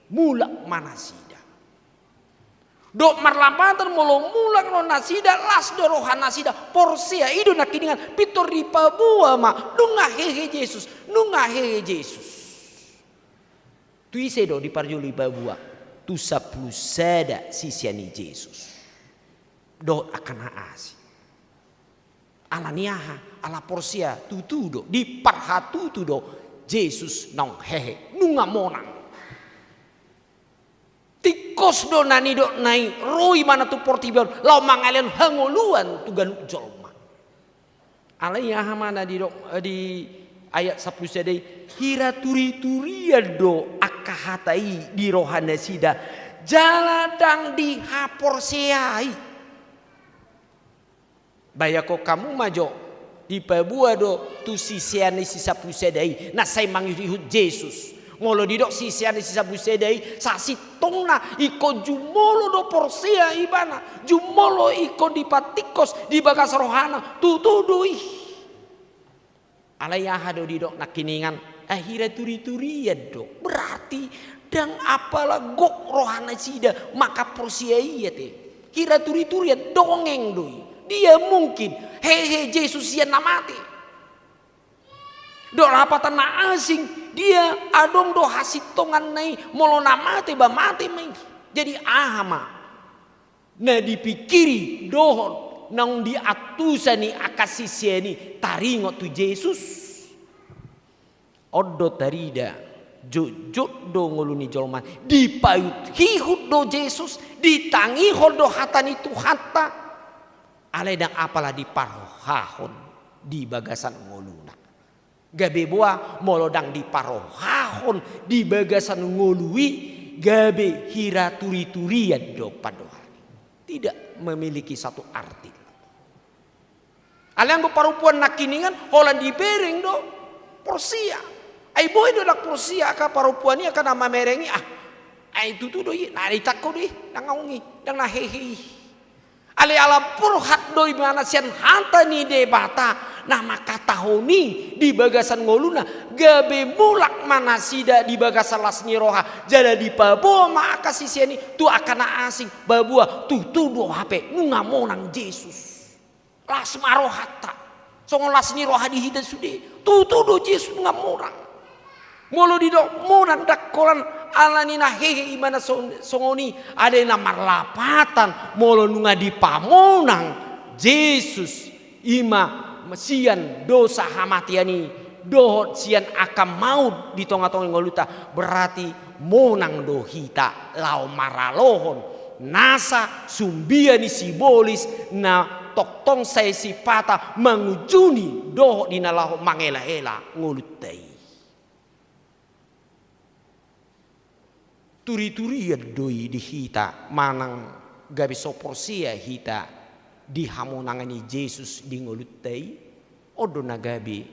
mulak ma nasida. Dohot marlapatan molo mulak do nasida, las do roha nasida, porsea. I do nangkiningan pintor dipaboa ma, nunga hehe Jesus, nunga hehe Jesus. Tu ise do diparjolo dipaboa? Tu sampulu sada sisean ni Jesus dohot angka na asing. Ala ni aha? Ala porsea tutu do, diparhatutu do Jesus naung hehe, nunga monang. Tingkos do na nidokna i, ro ibana tu portibi on laho mangalehon hangoluan tu ganup jolma. Alai aha ma na didok, eh, di ayat sampulu sada i? Hira turiturian do angka hata i di roha nasida, jala ndang dihaporseai. Bayangkon hamu ma jo, dipaboa do tu sisean ni si sampulu sada i na sai mangihutihut Jesus. Molo didok sisean ni si sampulu sada i, sasintongna ingkon jumolo do porsea ibana, jumolo ingkon dipatingkos di bagas rohana, tutu do i. Alai aha do didok nangkiningan? Ai hira turiturian do. Berarti ndang apala gok roha nasida mangkaporseai ate. Hira turiturian, dongeng do i. Dia mungkin hehe Jesus sian na mate. Dohot lapatan na asing, dia adong do hasintonganna i, molo na mate ba mate ma i. Jadi aha ma na dipingkiri dohot naung diantusi ni angka sisean i taringot tu Jesus? On do tarida, jotjot do ngolu ni jolma dipaihutihut do Jesus, ditangihon do hata ni Tuhanta, alai ndang apala diparohahon di bagasan ngoluna. Gabe boha molo ndang diparohahon di bagasan ngolu i, gabe hira turiturian do pandohan i. tidak memiliki satu arti. Alai anggo parompuan nangkiningan holan dibereng do porsea. Ai boi do ndang porsea angka parompuan i angka na mamereng i, ah. Ai tutu do i, na ditangko do i, ndang aung i, ndang na hehe i. Alai ala borhat do ibana sian hata ni Debata, na mangkatahon i di bagasan ngoluna, gabe mulak ma nasida di bagasan las ni roha, jala dipaboa ma angka sisean i tu angka na asing, paboa tutu do hape nunga monang Jesus. Las ma rohanta. Songon las ni roha di hita sude. Tutu do Jesus nunga monang. Molo didok monang ndang holan ala ni na hehe ibana son-, songon i, alai na marlapatan molo nunga dipamonang Jesus, i ma sian dosa hamatean i dohot sian angka maut di tonga-tonga ni ngolunta, berarti monang do hita laho maralohon nasa sumbia ni sibolis na tongtong sai sipata mangujuni dohot di na laho mangela-ela ngolunta i. Turi-turian do i di hita manang gabe so porsea hita di hamonangan ni Jesus di ngolunta i, on do na gabe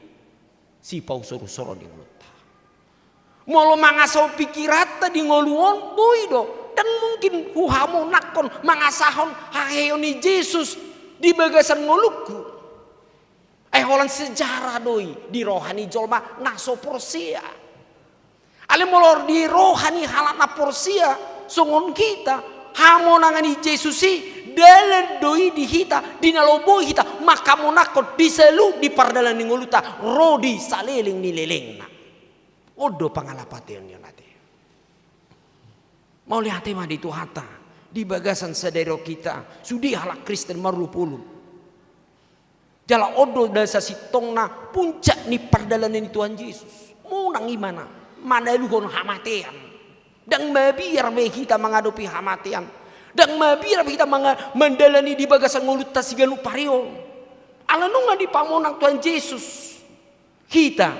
sipausor-usoron di ngolunta. Molo mangasahon pikiranta di ngolu on, boi do. Ndang mungkin huhamonangkon, mangasahon haheheon ni Jesus di bagasan ngolungku. Ai holan sejarah do i di roha ni jolma na so porsea. Alai molo di roha ni halak na porsea songon hita, hamonangan ni Jesus i dalan do i di hita, di na laho boi hita manghamonangkon di saluhut di pardalanan ni ngolunta ro di saleleng ni lelengna. On do pangalapateon ni on ate. Mauliate ma di Tuhanta, di bagasan sadari on hita sude halak Kristen marolopolop. Jala on do na sasintongna puncak ni pardalanan ni Tuhan Jesus. Monang ibana manaluhon hamatean. Ndang mabiar be hita mangadopi hamatean. Ndang mabiar be hita manga-, mandalani di bagasan ngolunta siganup ari on. Ala nunga dipamonang Tuhan Jesus hita,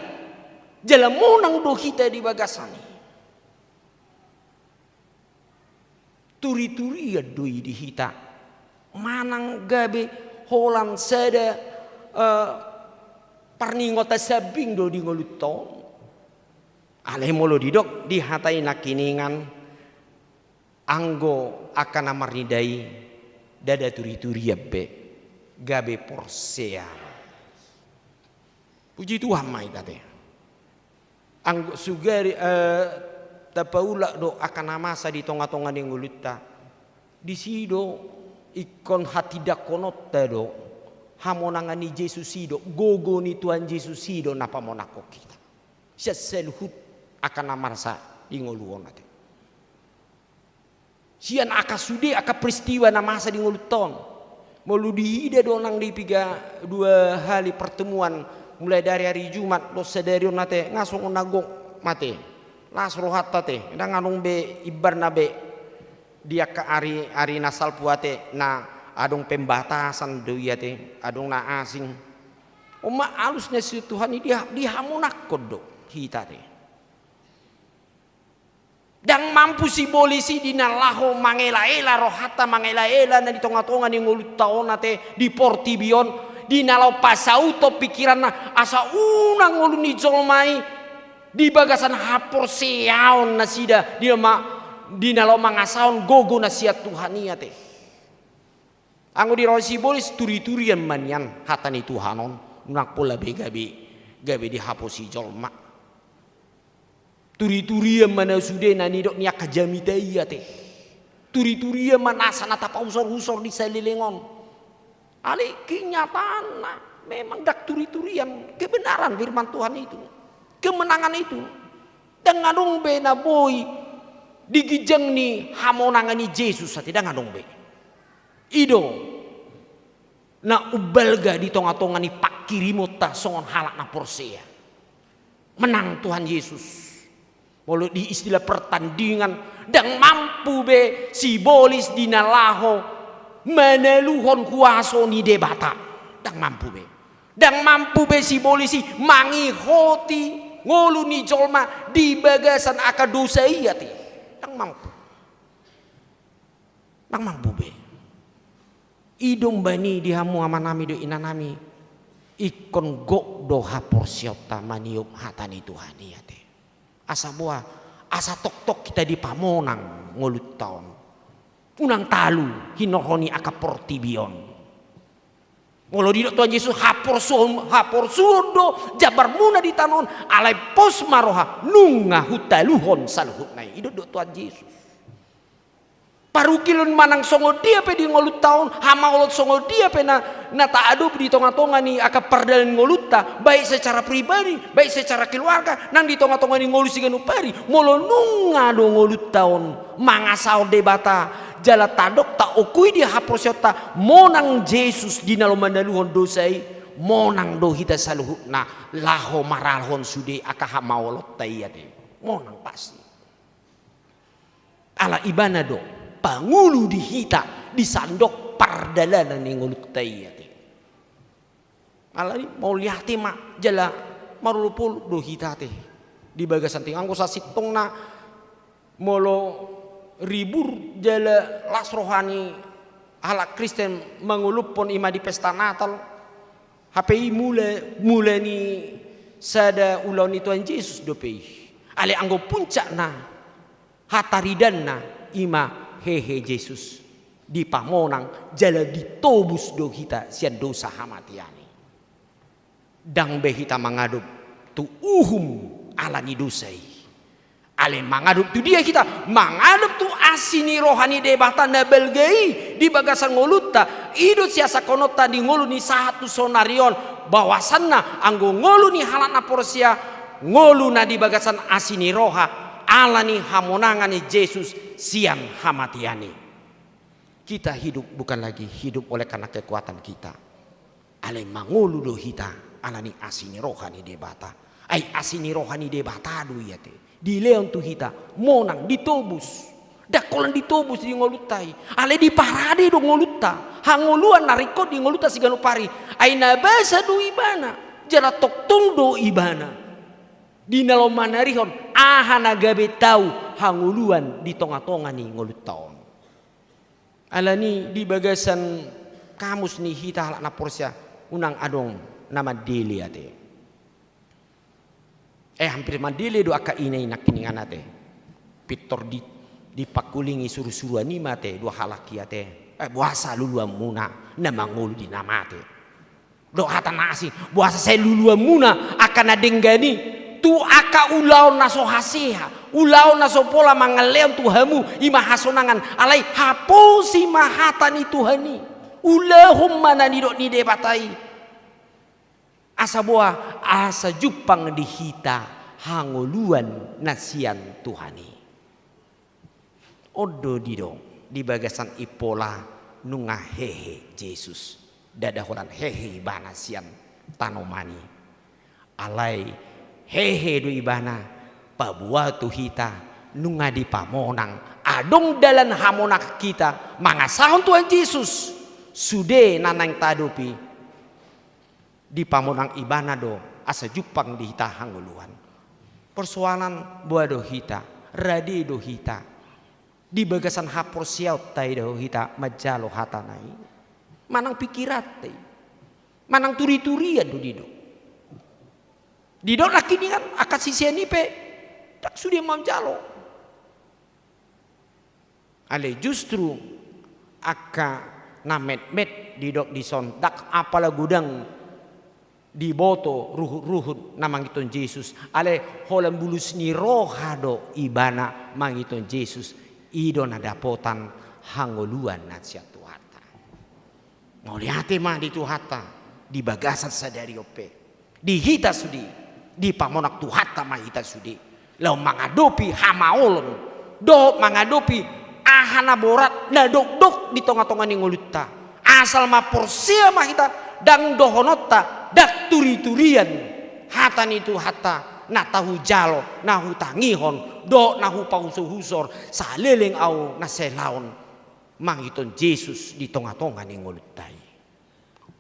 jala monang do hita di bagasan i. Turi-turian do i di hita. Manang gabe holan sada, eh, parningotan sambing do di ngolunta on. Alai molo didok di hata i nangkiningan, anggo angka na marnida i ndada turi-turian be, gabe porsea. Puji Tuhan ma hita ate. Anggo sugari, eh, tapaulak do angka na masa di tonga-tonga ni ngolunta, disi do ingkon hatindangkononta do hamonangan ni Jesus i do, gogo ni Tuhan Jesus i do na pamonangkon hita sian saluhut angka na masa di ngolu on ate. Sian angka sude angka peristiwa na masa di ngolunta on. Molo diida do nang di piga dua hali pertemuan, mulai dari hari Jumat dohot sadari on ate, nga songon na gok ma ate. Las rohanta ate, ndang adong be imbarna be di angka ari, ari na salpu ate, na adong pembatasan do i ate, adong na asing. On ma alus na sian Tuhan i diha-, dihamonangkon do hita ate. Ndang mampu sibolis i di na laho mangela-ela rohanta, mangela-ela na di tonga-tonga ni ngolunta on ate, di portibi on, di na laho pasauthon pikiranna, asa unang ngolu ni jolma i di bagasan haporseaon nasida, di na ma-, di na laho mangasahon gogo na sian Tuhan i ate. Anggo di roha ni sibolis, turi-turian ma nian hata ni Tuhan on, unang pola be gabe, gabe dihaposi jolma. Turi-turian ma na sude na nidok ni angka jamita i ate. Turi-turian ma nasa na tapausor-usor di saleleng on. Alai kenyataanna memang ndang turi-turian, kebenaran firman Tuhan itu. Kemenangan itu. Ndang adong be na boi di ginjang ni hamonangan ni Jesus ate, ndang adong be. I do na umbalga di tonga-tonga ni pangkirimonta songon halak na porsea. Menang Tuhan Jesus. Molo di istilah pertandingan, ndang mampu be sibolis di na laho manaluhon kuaso ni Debata. Ndang mampu be. Ndang mampu be sibolis i mangihoti ngolu ni jolma di bagasan angka dosa i ate. Ndang mampu. Ndang mampu be. I do umbahen i di hamu amanami dohot inanami, ingkon gok do haporseaonta maniop hata ni Tuhan i ate. Asa boha, asa tongtong hita dipamonang ngolunta on. Unang talu hinorhon ni angka portibi on. Molo didok Tuhan Jesus, haporsuhon, haporsuhon do jambarmuna di tano on, alai pos ma roha, nunga hutaluhon saluhutna i. I do didok Tuhan Jesus. Parungkilon manang songon dia pe di ngolunta on, hamaolon songon dia pe na, na taadopi di tonga-tonga ni angka pardalanan ngolunta, baik secara pribadi, baik secara keluarga, nang di tonga-tonga ni ngolu siganup ari, molo nunga do ngolunta on mangasahon Debata, jala tadok taongkui di haporseaonta, monang Jesus di na laho manaluhon dosa i, monang do hita saluhutna laho maralohon sude angka hamaolonta i ate. Monang pasti. Ala ibana do pangulu di hita di sandok pardalanan ni ngolunta i ate. Alani mauliate ma jala marolopolop do hita ate di bagasan tingki. Anggo sasintongna molo ribur jala las roha ni halak Kristen mangolophon i ma di pesta Natal. Hape i mula, mula ni sada ulaon ni Tuhan Jesus dope i. Alai anggo puncakna, hataridanna, i ma hehe Jesus dipamonang jala ditobus do hita sian dosa hamatean i. Ndang be hita mangadop tu uhum ala ni dosa i. Alai mangadop tu dia hita, mangadop tu asi ni roha ni Debata na balga i di bagasan ngolunta. I do siasahononta di ngolu ni sahat tu saonari on, bahwasanna anggo ngolu ni halak na porsea, ngolu na di bagasan asi ni roha, ala ni hamonangan ni Jesus sian hamatean i. Kita hidup bukan lagi hidup oleh karena kekuatan kita. Alai mangolu do hita ala ni asi ni roha ni Debata. Ai asi ni roha ni Debata do i ate. Dilehon tu hita, monang ditobus. Ndang holan ditobus di ngolunta i. Alai diparade do ngolunta. Hangoluan na ringkot di ngolunta siganup ari. Ai na basa do ibana. Jala tongtong do ibana. Di na laho manarihon aha na gabe tau hangoluan di tonga-tonga ni ngolunta on. Alani di bagasan kamus ni hita halak na porsea, unang adong na mandele ate. Eh, hampir mandele do angka ina i nangkiningan ate. Pintor di, dipangkulingi suru-suruan i ma ate, dua halak i ate. Eh, boasa luluanmuna na mangolu di na mate. Dohot hata na asing, boasa sai luluanmuna angka na denggan i, tu angka ulaon na so hasea, ulaon na so pola mangalehon tu hamu, i ma hasonangan, alai haposi ma hata ni Tuhan i. Ulahon ma na nidok ni Debata i. Asa boha, asa jumpang di hita hangoluan na sian Tuhan i. On do didok di bagasan impola nunga hehe Jesus. Ndada holan hehe ibana sian tanoman i. Alai hehe do ibana paboa tu hita nunga dipamonang. Adong dalan hamonangan hita mangasahon Tuhan Jesus. Sude na naeng taadopi. Dipamonang ibana do asa jumpang di hita hangoluan. Persoalan boha do hita, rade do hita. Di bagasan haporseaonta i do hita manjalo hatana i. Manang pikiranta i. Manang turi-turian do didok. Didok nangkiningan angka sisean i pe ndang sude manjalo. Alai justru angka na metmet didok dison, ndang apala godang diboto ruhut-ruhut na mangihuthon Jesus, alai holan bulus ni roha do ibana mangihuthon Jesus, i do na dapotan hangoluan na sian Tuhanta. Mauliate ma di Tuhanta, di bagasan sadari on pe. Di hita sude, dipamonang Tuhanta ma hita sude. Laho mangadopi hamaolon, dohot mangadopi aha na borat, na dokdok di tonga-tonga ni ngolunta. Asal ma porsea ma hita, ndang dohononta, ndang turi-turian. Hata ni Tuhanta, na tahujalo, na hutangihon, dohot na hupausor-usor, saleleng ahu na selaon. Mangihuthon Jesus di tonga-tonga ni ngolunta i.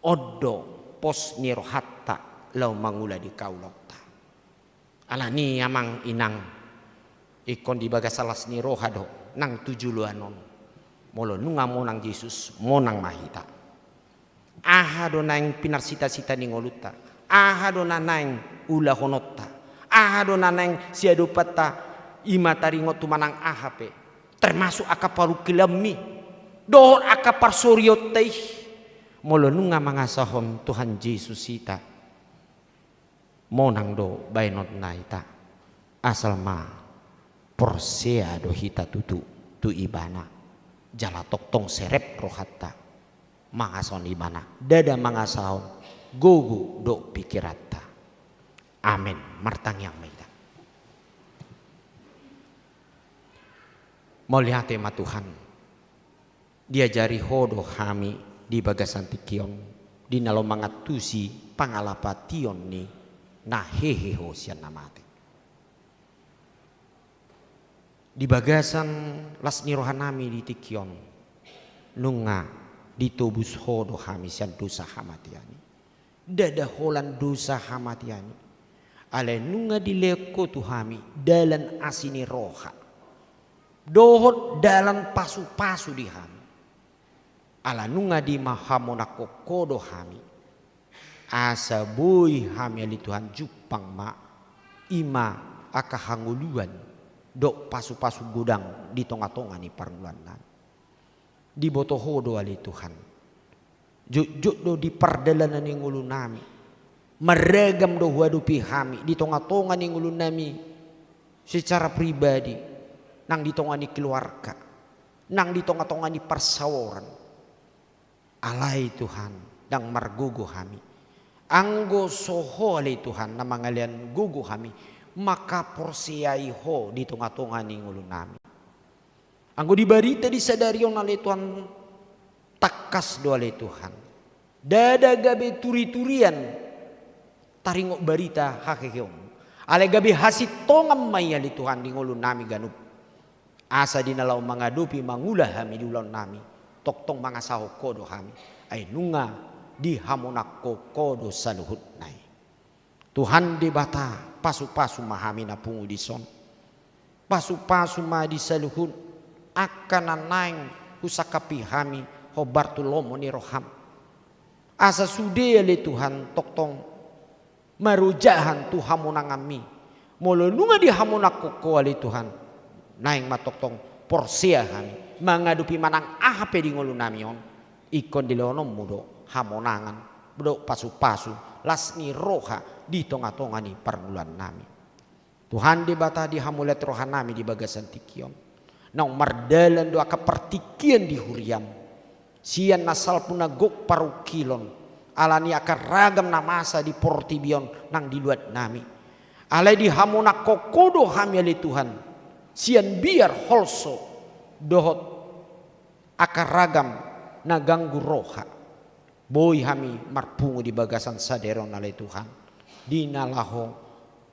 On do pos ni rohanta laho mangula di kaulaonta. Alani amang inang, ingkon di bagasan las ni roha do nang tu joloan on. Molo nunga monang Jesus, monang ma hita. Aha do naeng pinarsita-sita ni ngolunta? Aha do na naeng ulahononta? Aha do na naeng siadopanta i ma taringot tu manang aha pe, termasuk angka parungkilonmi dohot angka parsorionta i? Molo nunga mangasahon Tuhan Jesus hita, monang do baenonna hita, asal ma porsea do hita tutu tu Ibana, jala tongtong serep rohanta mangasahon Ibana, ndada mangasahon gogo dohot pikiranta. Amen. Martangiang ma hita. Mauliate ma Tuhan, diajari Ho do hami di bagasan tingki on, di na laho mangantusi pangalapation ni na hehe Ho sian na mate. Di bagasan las ni rohanami di tingki on, nunga ditobus Ho do hami sian dosa hamatean i. Ndada holan dosa hamatean i, alai nunga dilehon Ho tu hami dalan asi ni roha dohot dalan pasu-pasu di hami. Ala nunga dihamonangkon Ho do hami, asa boi hami ale Tuhan jumpang ma i ma angka hangoluan dohot pasu-pasu godang di tonga-tonga ni parngoluannami. Diboto Ho do ale Tuhan, jotjot do di pardalanan ni ngolunami, marragam do huadopi hami di tonga-tonga ni ngolunami secara pribadi, nang di tonga ni keluarga, nang di tonga-tonga ni parsaoran. Alai Tuhan, ndang margogo hami. Anggo so Ho ale Tuhan na mangalean gogo hami, mangkaporseai Ho di tonga-tonga ni ngolunami. Anggo di barita di sadari on ale Tuhan, tangkas do ale Tuhan, ndada gabe turi-turian taringot barita haheheonmu, alai gabe hasintongan ma i ale Tuhan di ngolunami ganup. Asa di na laho mangadopi mangula hami di ulaonnami, tongtong mangasahon Ho do hami, ai nunga dihamonangkon Ho do saluhutna i. Tuhan Debata, pasu-pasu ma hami na pungu dison. Pasu-pasu ma di saluhut angka na naeng husangkapi hami hombar tu lomo ni roham. Asa sude ale Tuhan tongtong marojahan tu hamonanganmi. Molo nunga dihamonangkon Ho ale Tuhan, naeng ma tongtong porsea hami mangadopi manang aha pe di ngolunami on, ingkon dilehononmu do hamonangan dohot pasu-pasu, las ni roha di tonga-tonga ni parngoluannami. Tuhan Debata, dihamauliate rohanami di bagasan tingki on. Naung mardalan do angka partingkian di huriam, sian na salpu na gok parungkilon, ala ni angka ragam na masa di portibi on nang di luatnami. Alai dihamonangkon Ho do hami ale Tuhan, sian biar, holso dohot angka ragam na ganggu roha. Boi hami marpungu di bagasan sadari on ale Tuhan, di na laho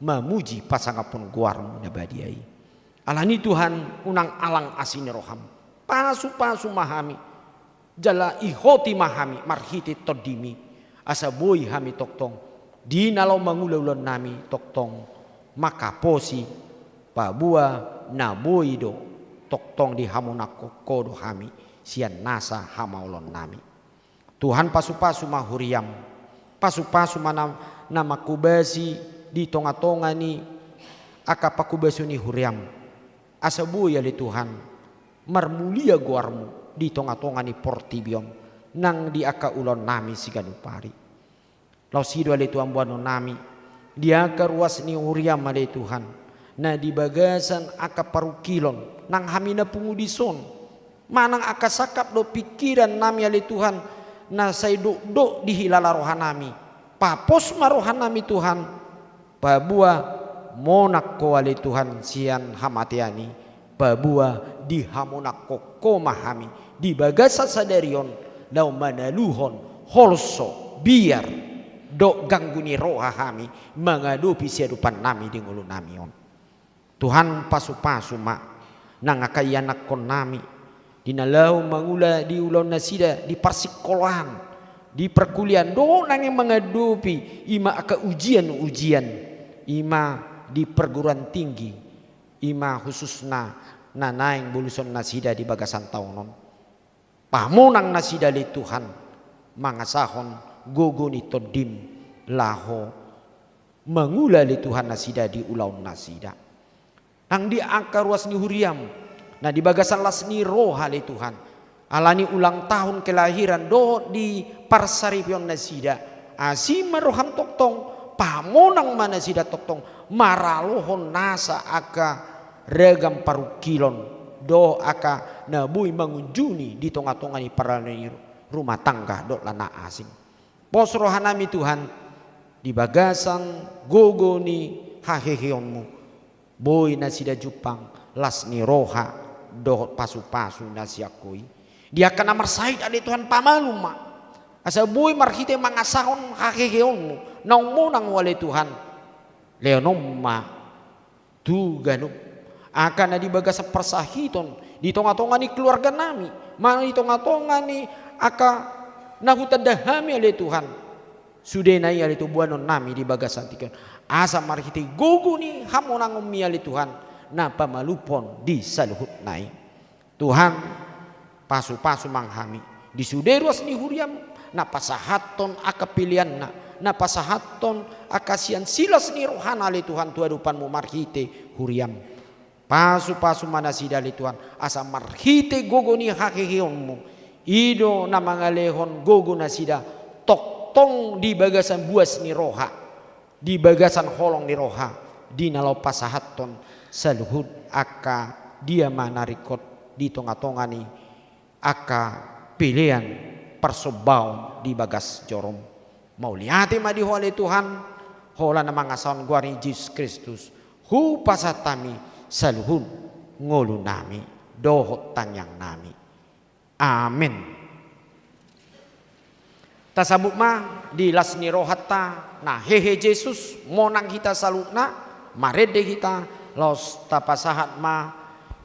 mamuji pasangaphon goarmu na badia i. Ala ni Tuhan, unang alang asi ni roham. Pasu-pasu ma hami, jala ihoti ma hami marhite Tondimi, asa boi hami tongtong di na laho mangula ulaonnami tongtong mangkaposi, paboa na boi do tongtong dihamonangkon Ho do hami sian nasa hamaolonnami. Tuhan, pasu-pasu ma huriam, pasu-pasu ma na, na manghobasi di tonga-tonga ni angka panghobasion ni huriam, asa boi ale Tuhan marmulia goarmu di tonga-tonga ni portibi on nang di angka ulaonnami siganup ari. Laos i do ale Tuhan boanonnami, di angka ruas ni huriam ale Tuhan, na di bagasan angka parungkilon nang hami na pungu dison, manang angka sangkap dohot pingkirannami ale Tuhan, na sai dokdok dihilala rohanami. Papos ma rohanami Tuhan, paboa monang Ho ale Tuhan sian hamatean i, paboa dihamonangkon Ho ma hami di bagasan sadari on, laho manaluhon holso, biar dohot ganggu ni roha hami mangadopi siadopannami di ngolunami on. Tuhan, pasu-pasu ma nang angka ianakkonnami, di na laho mangula di ulaonnasida, di parsingkolaan, di parkuliahan, dohot nang mangadopi i ma angka ujian-ujian, i ma di perguruan tinggi, i ma khususna na naeng bolusonnasida di bagasan taon on. Pamonang nasida ale Tuhan, mangasahon gogo ni tondim laho mangula ale Tuhan nasida di ulaon nasida. Nang di angka ruas ni huriam, na di bagasan las ni roha ale Tuhan, ala ni ulang tahun kelahiran dohot di parsaripeon nasida, asi ma roham tongtong, pamonang ma nasida tongtong, maralohon nasa angka ragam parungkilon dohot angka na boi mangunjuni di tonga-tonga ni paralanion rumah tangga dohot na asing. Pos rohanami Tuhan, di bagasan gogo ni haheheonmu, boi nasida jumpang las ni roha dohot pasu-pasu na sian Ho i. Di angka na marsahit ale Tuhan, pamalum ma, asa boi marhite mangasahon haheheonmu naung monang Ho ale Tuhan, lehononmu ma tu ganup angka na di bagasan parsahiton di tonga-tonga ni keluarganami, manang di tonga-tonga ni angka na hutanda hami ale Tuhan. Sudena i ale Tuhan boanonnami di bagasan tingki on, asa marhite gogo ni hamonangonmi ale Tuhan, na pamalumhon di saluhutna i. Tuhan, pasu-pasu ma hami di sude ruas ni huriam, na pasahathon angka peleanna, na pasahathon angka sian silas ni rohana ale Tuhan tu adopanmu marhite huriam. Pasu-pasu ma nasida ale Tuhan, asa marhite gogo ni haheheonmu, i do na mangalehon gogo nasida tongtong di bagasan buas ni roha, di bagasan holong ni roha, di na laho pasahathon saluhut angka dia ma na ringkot di tonga-tonga ni angka pelean parsombaon di bagas jorom. Mauliate ma di Ho ale Tuhan, holan na mangasahon goar ni Jesus Kristus, hupasahat hami saluhut ngolunami dohot tangiangnami. Amen. Tasambut ma di las ni rohanta, na hehe Jesus, monang hita saluhutna, marende hita, laos tapasahat ma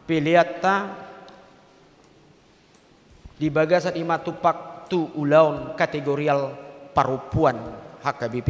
peleanta di bagasan i ma tumpak tu ulaon kategorial parompuan H K B P.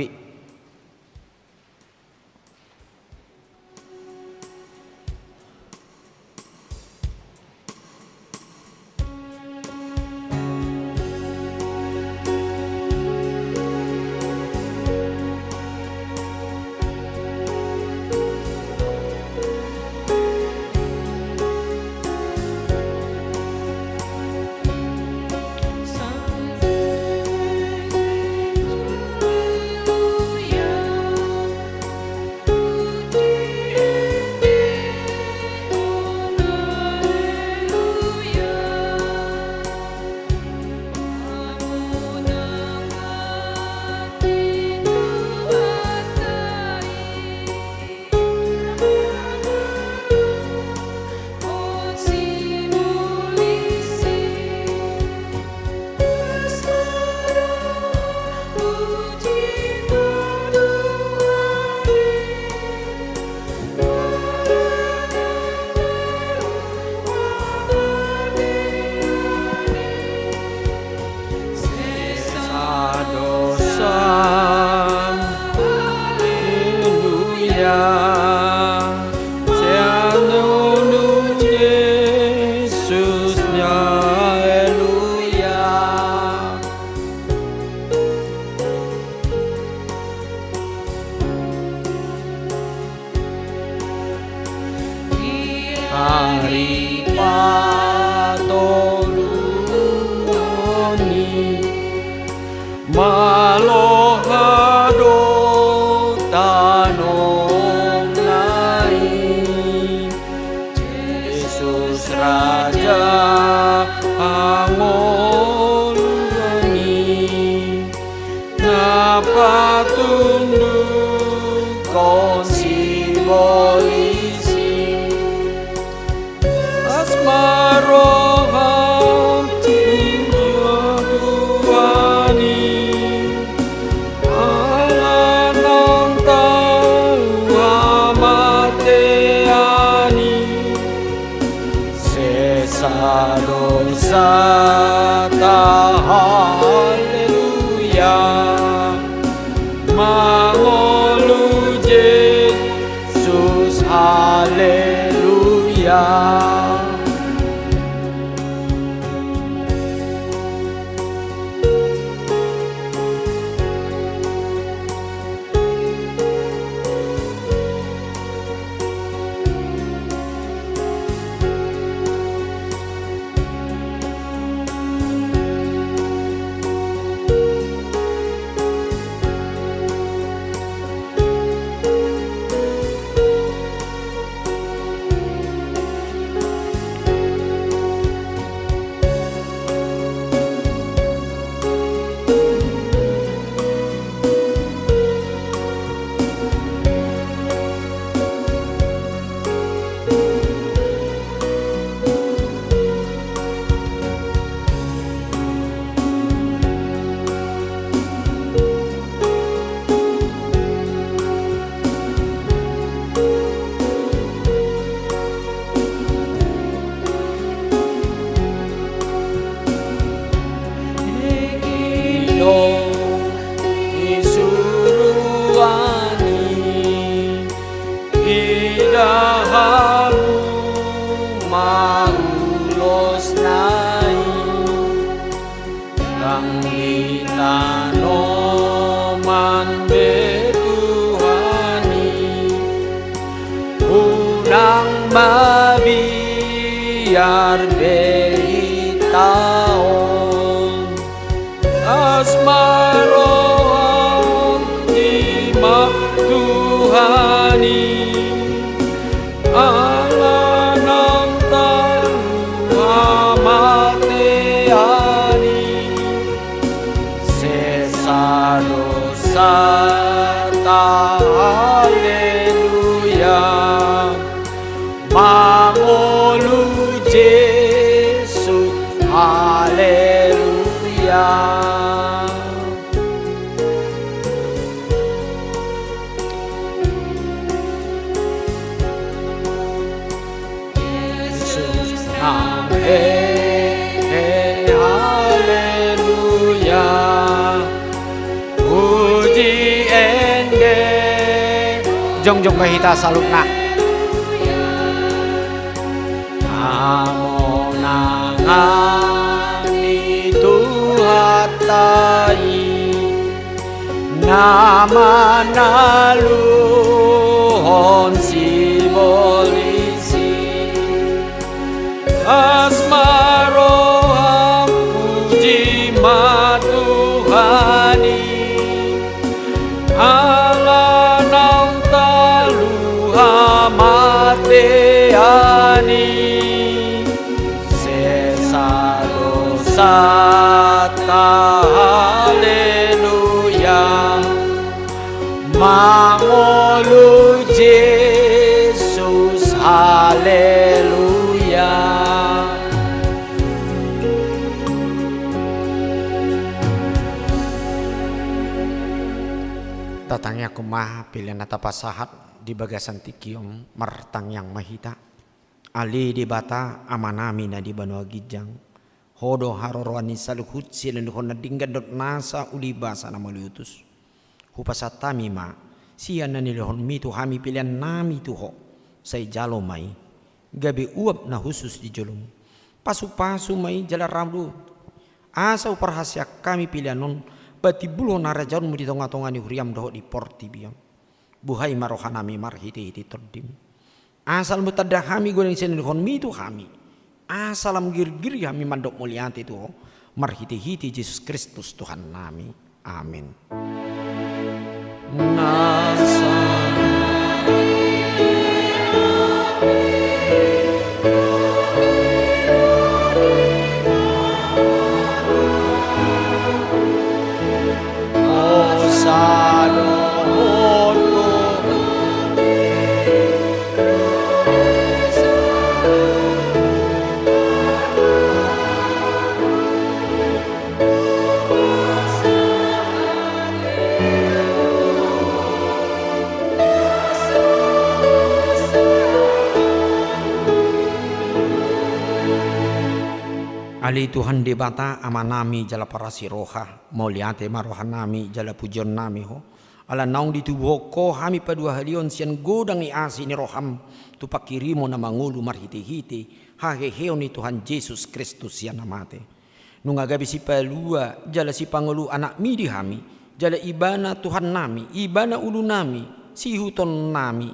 Sesa dosa. Haleluya. Seano nu Jesus, haleluya. Ari patoluhon i maloha do tanongna i. Jesus Raja hangoluan i, na patunduhon simbolis i. Las ma roham, tintin Tuhan i, ala nang talu hamatean i. Sesa dosanta, haleluya. Mangolu Jesus, haleluya. Tanoman be Tuhan i, unang mabiar be hita on. Las ma roham, jimat Tuhan i, ala naung talu hamatean i. Sesa dosanta, haleluya. Mangolu Jesus, haleluya. Jesus nang hehe, haleluya. Puji ende. Jongjong ma hita saluhutna. Hamonangan ni Tuhanta i, na manaluhon sibolis i. Las ma roham, puji ma Tuhan i, ala naung talu hamatean i. Sesa dosanta, haleluya. Mangolu Jesus, haleluya. Tatangiangkon ma pelean na tapasahat di bagasan tingki on, martangiang ma hita. Ale Debata, Amanami na di banua ginjang, Ho do haroroan ni saluhut sian na nilehon na denggan dohot nasa uli basa na mauliutus. Hupasahat hami ma sian na nilehonmi tu hami peleannami tu Ho, sai jalo ma i gabe uap na hushus di jolom. Pasupasu ma i jala rau do, asa huparhaseang hami pelean on patimbulhon harajaonmu di tongatonga ni huriam dohot di portibi on. Buhai ma rohanami marhitehite Tondim. Asa lam tanda hami godang sian na nilehonmi tu hami. Asa lam girgir hami mandok mauliate tu Ho, marhitehite Jesus Kristus Tuhannami. Amen. Ale Tuhan Debata, Amanami jala parasi roha, mauliate ma rohanami jala pujionnami Ho, ala naung ditubuhon Ho hami paduahalihon sian godang ni asi ni roham tu panghirimon na mangolu marhitehite haheheon ni Tuhan Jesus Kristus sian na mate. Nunga gabe sipalua jala sipangolu Anakmi di hami, jala Ibana Tuhannami, Ibana ulunami, siihutononnami.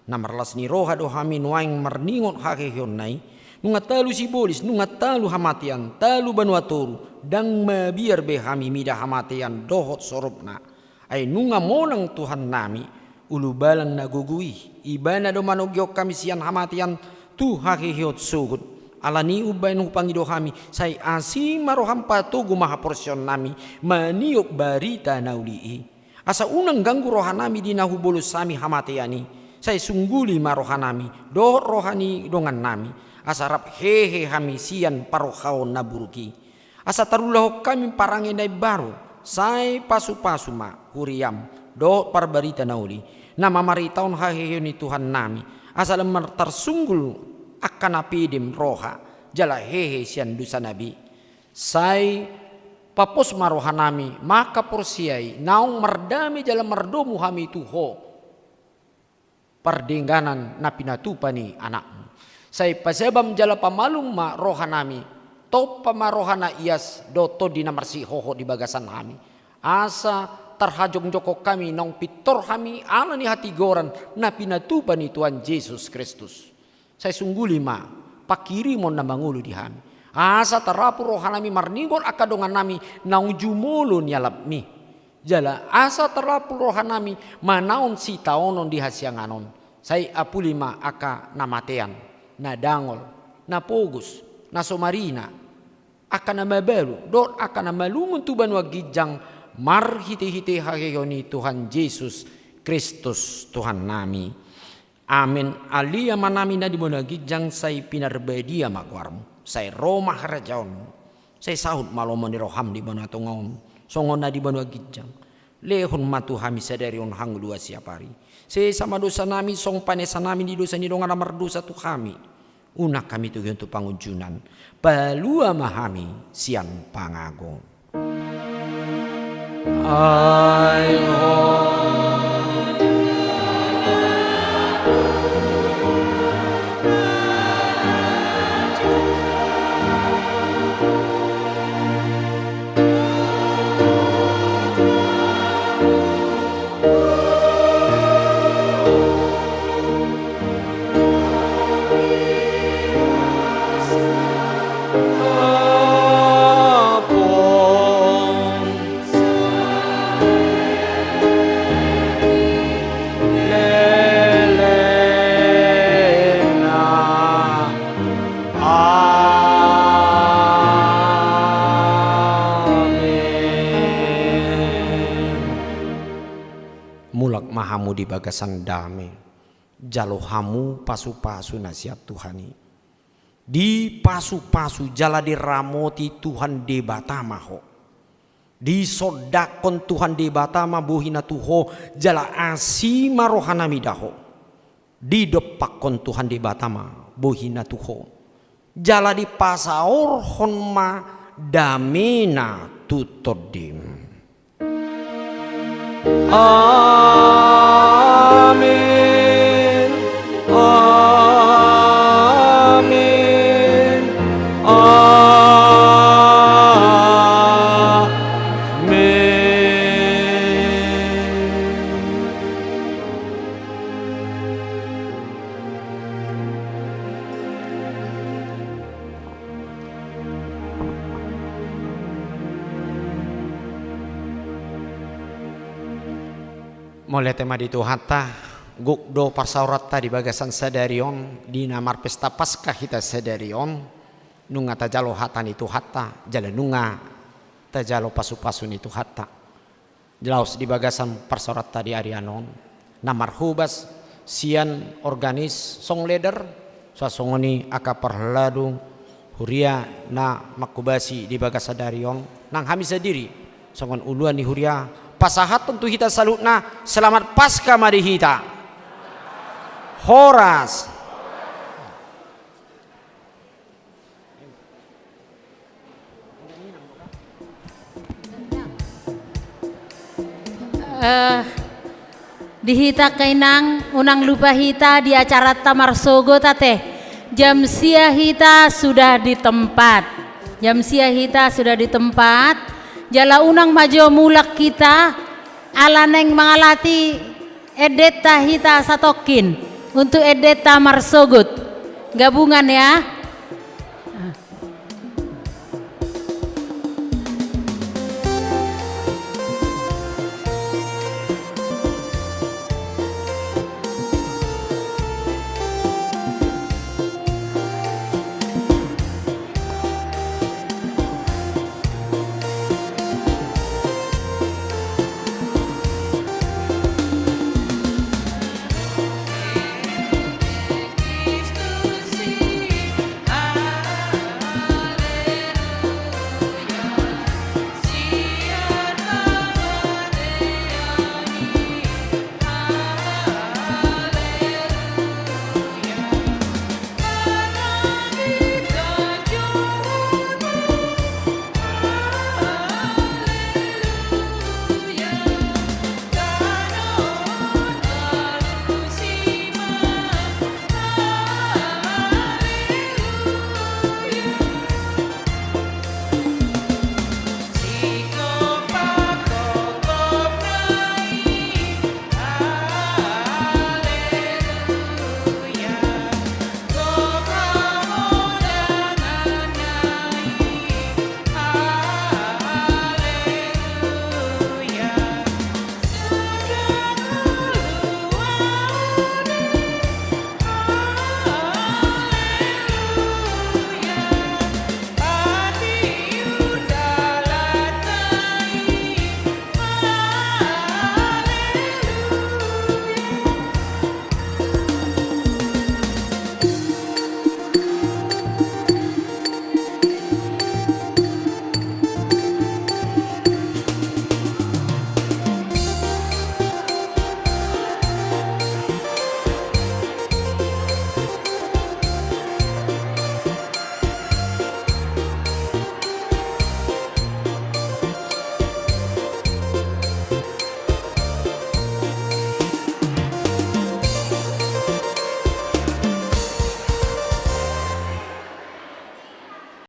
Na marlas ni roha do hami nuaeng marningot haheheonna i. Nunga talu sibolis, nunga talu hamatean, talu banua toru, ndang mabiar be hami mida hamatean dohot soropna. Ai nunga monang Tuhannami, ulubalang na gogo i, Ibana do manogihon hami sian hamatean tu haheheon sogot. Alani i umbahen hupangido hami, sai asi ma roham, patogu ma haporseaonnami maniop barita na uli i. Asa unang ganggu rohanami di na hubolus hami hamatean i, sai sungguli ma rohanami dohot roha ni dongannami, asa rap hehe hami sian parrohaon na buruk i. Asa tarulahon hami parange na imbaru, sai pasupasu ma huriam dohot parbarita na uli, na mamaritahon haheheon ni Tuhannami, asa lam martarsunggul angka na pedem roha jala hehe sian dosa na be. Sai papos ma rohanami mangkaporseai naung mardame jala mardomu hami tu Ho, pardengganan na pinatupa ni Anakmu. Sai pasabam jala pamalum ma rohanami, Tompa ma roha na ias dohot Tondi na marsihohot di bagasan hami, asa tarhajongjongkon hami naung pintor hami ala ni hatigoran na pinatupa ni Tuhan Jesus Kristus. Sai sungguli ma panghirimon na mangolu di hami, asa tarapul rohanami marningot angka dongannami naung jumolo nialapmi. Jala asa tarapul rohanami manaon sitaonon di hasiangan on. Sai apuli ma angka na matean, na dangol, na pogos, na so marina, angka na mabalu dohot angka na malungun tu banua ginjang, marhitehite haheheon ni Tuhan Jesus Kristus Tuhannami. Amen. Ale Amanami na di banua ginjang, sai pinarbadia ma goarmu, sai ro ma harajaonmu, sai saut ma lomo ni roham di banua tonga on, songon na di banua ginjang. Lehon ma tu hami sadari on hangoluan siapari. Sesa ma dosanami songon panesanami di dosa ni dongan na mardosa tu hami. Unang hami togihon tu pangunjunan. Palua ma hami sian pangago. Ai ho. Amen. Mulak ma hamu di bagasan dame. Jalo hamu pasupasu na sian Tuhan i. Dipasupasu jala diramoti Tuhan Debata ma ho. Disondangkon Tuhan Debata ma bohina tu ho, jala asi ma rohanami da ho. Didompakkon Tuhan Debata ma bohina tu ho, jala dipasaorhon ma damena tu tondim. Amin. Amin. Amin. Mauliate ma di Tuhanta, gok do parsaoranta di bagasan sadari on, di na marpesta Paskah hita sadari on, nunga tajalo hata ni Tuhanta, jala nunga tajalo pasupasu ni Tuhanta. Laos di bagasan parsaoranta di ari on, na marhobas sian organis song leader, songon i angka parhalado huria na manghobasi di bagasan ari on, nang hami sandiri songon uluan ni huria, pasahathon tu hita saluhutna, selamat Paskah ma di hita. Horas. Eh, di hita angka inang, unang lupa hita di acaranta marsogot ate. Jam sia hita sudah di tempat. Jam sia hita sudah di tempat. Jala unang ma jo mulak hita, ala naeng mangalati endenta hita satongkin, untuk endenta marsogot. Gabungan ya.